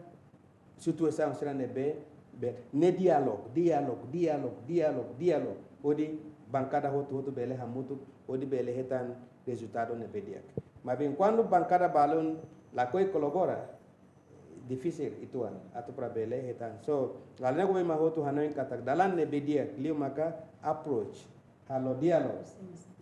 situasaun sira ne'ebé, be, ne'e diálogu, diálogu, diálogu, diálogu, diálogu. Hodi bankada hotu-hotu bele hamutuk, hodi bele hetan rezultadu ne'ebé di'ak. Maibé kuandu bankada balun lakohi kolabora, difisil uitoan atu para bele hetan. So, dala ruma ema hotu hanoin katak dalan ne'ebé di'ak liu maka approach, halo diálogu,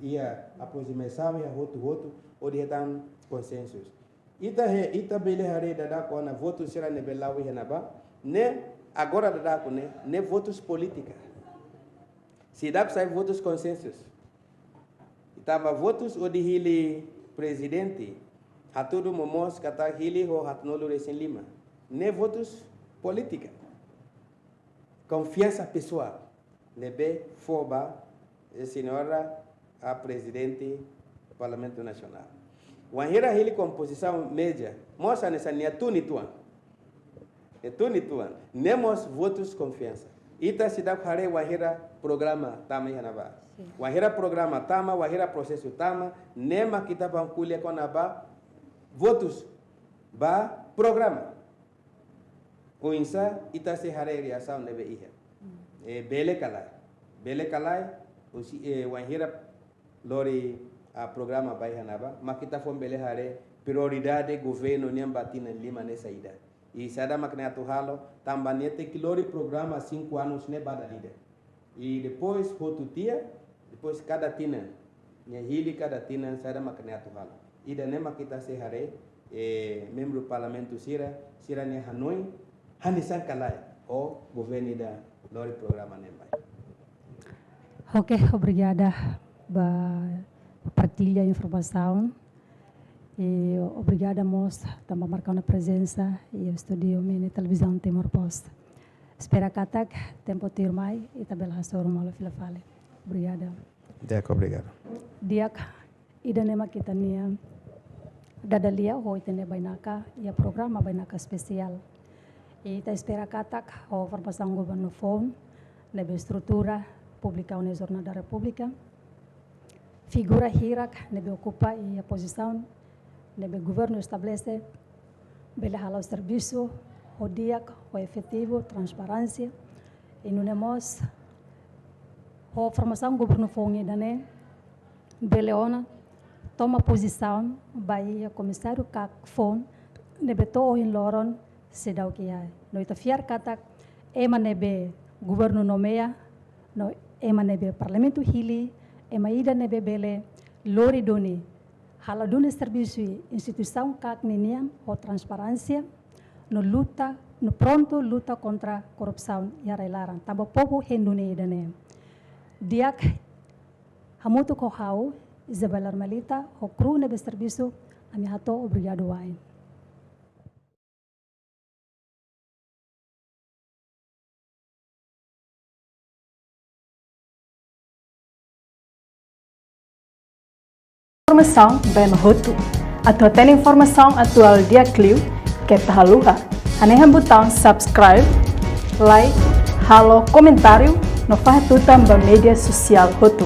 iha aproximasaun iha hotu-hotu, hodi hetan konsensus. Ita he, ita bele haree daudaun kona-ba votu sira ne'ebé la'o iha ne'ebá, ne'e agora daudaun ne'e, ne'e votus polítika. Seidauk sai votus konsensus. Tanba votus hodi hili prezidente, hatudu momoos katak hili ho haatnulu-resin-lima. Ne'e votus polítika. Konfiansa pesoál ne'ebé fó ba, eh, señora, a prezidente Parlamentu Nasionál. Wainhira hili kompozisaun média, mós hanesan nia tun uitoan. Nia tun uitoan. Ne'e mós votus konfiansa. Ita seidauk haree wainhira programa tama iha ne'ebá. Sin. Wainhira programa tama, wainhira prosesu tama, ne'e mak ita bá ko'alia kona-ba votus ba programa. Oinsá ita sei haree reasaun ne'ebé iha. Mm. E bele ka lae. Bele ka lae, husi, e wainhira lori ah, programa ba iha ne'ebá, mak ita foin bele haree prioridade governu nian ba tinan lima ne'e saida. I saida mak ne'e atu halo, tanba nia tenke lori programa cinco anos ne'e ba dala ida. I depois hotu tiha, depois kada tinan, nia hili kada tinan saida mak ne'e atu halo. Ida-ne'e mak ita sei haree, eh, membru parlamentu sira, sira-nia hanoin, hanesan ka lae, ho governu ida lori programa ne'e mai. Oke, obrigada ba partilla informasaun. I obrigada mós tanba marka ona prezensa iha estúdiu M N Televizaun Timor Post. Espera katak tempu tuirmai ita bele hasoru malu fila fali. Obrigada. Di'ak, obrigadu. Di'ak, ida-ne'e mak ita-nia dada lia ho ita-nia bainaka iha programa Bainaka Espesiál. I ita espera katak ho formasaun governu foun, ne'ebé estrutura publika ona iha Jornál da Repúblika, figura hirak ne'ebé okupa iha pozisaun ne'ebé governu estabelese bele hala'o servisu ho di'ak, ho efetivu, transparénsia. I nune'e mós ho formasaun governu foun ida-ne'e bele ona toma pozisaun ba iha komisáriu KAK foun ne'ebé to'o ohin loron seidauk iha. No ita fiar katak ema ne'ebé governu nomeia, no ema ne'ebé parlamentu hili, ema ida ne'ebé bele lori duni, halo duni servisu instituisaun KAK ninian ho transparénsia, no luta, no prontu luta kontra korrupsaun iha rai-laran. Tanba povu hein duni ida-ne'e. Di'ak, hamutuk ho ha'u, Isabel Armelita, ho kru ne'ebé servisu, ami hato'o obrigadu wa'in. Informasaun ba ema hotu. Atu hatene informasaun atuál di'ak liu, keta haluha hanehan butaun subscribe, like, halo komentáriu, no fahe tutan ba média sosiál hotu.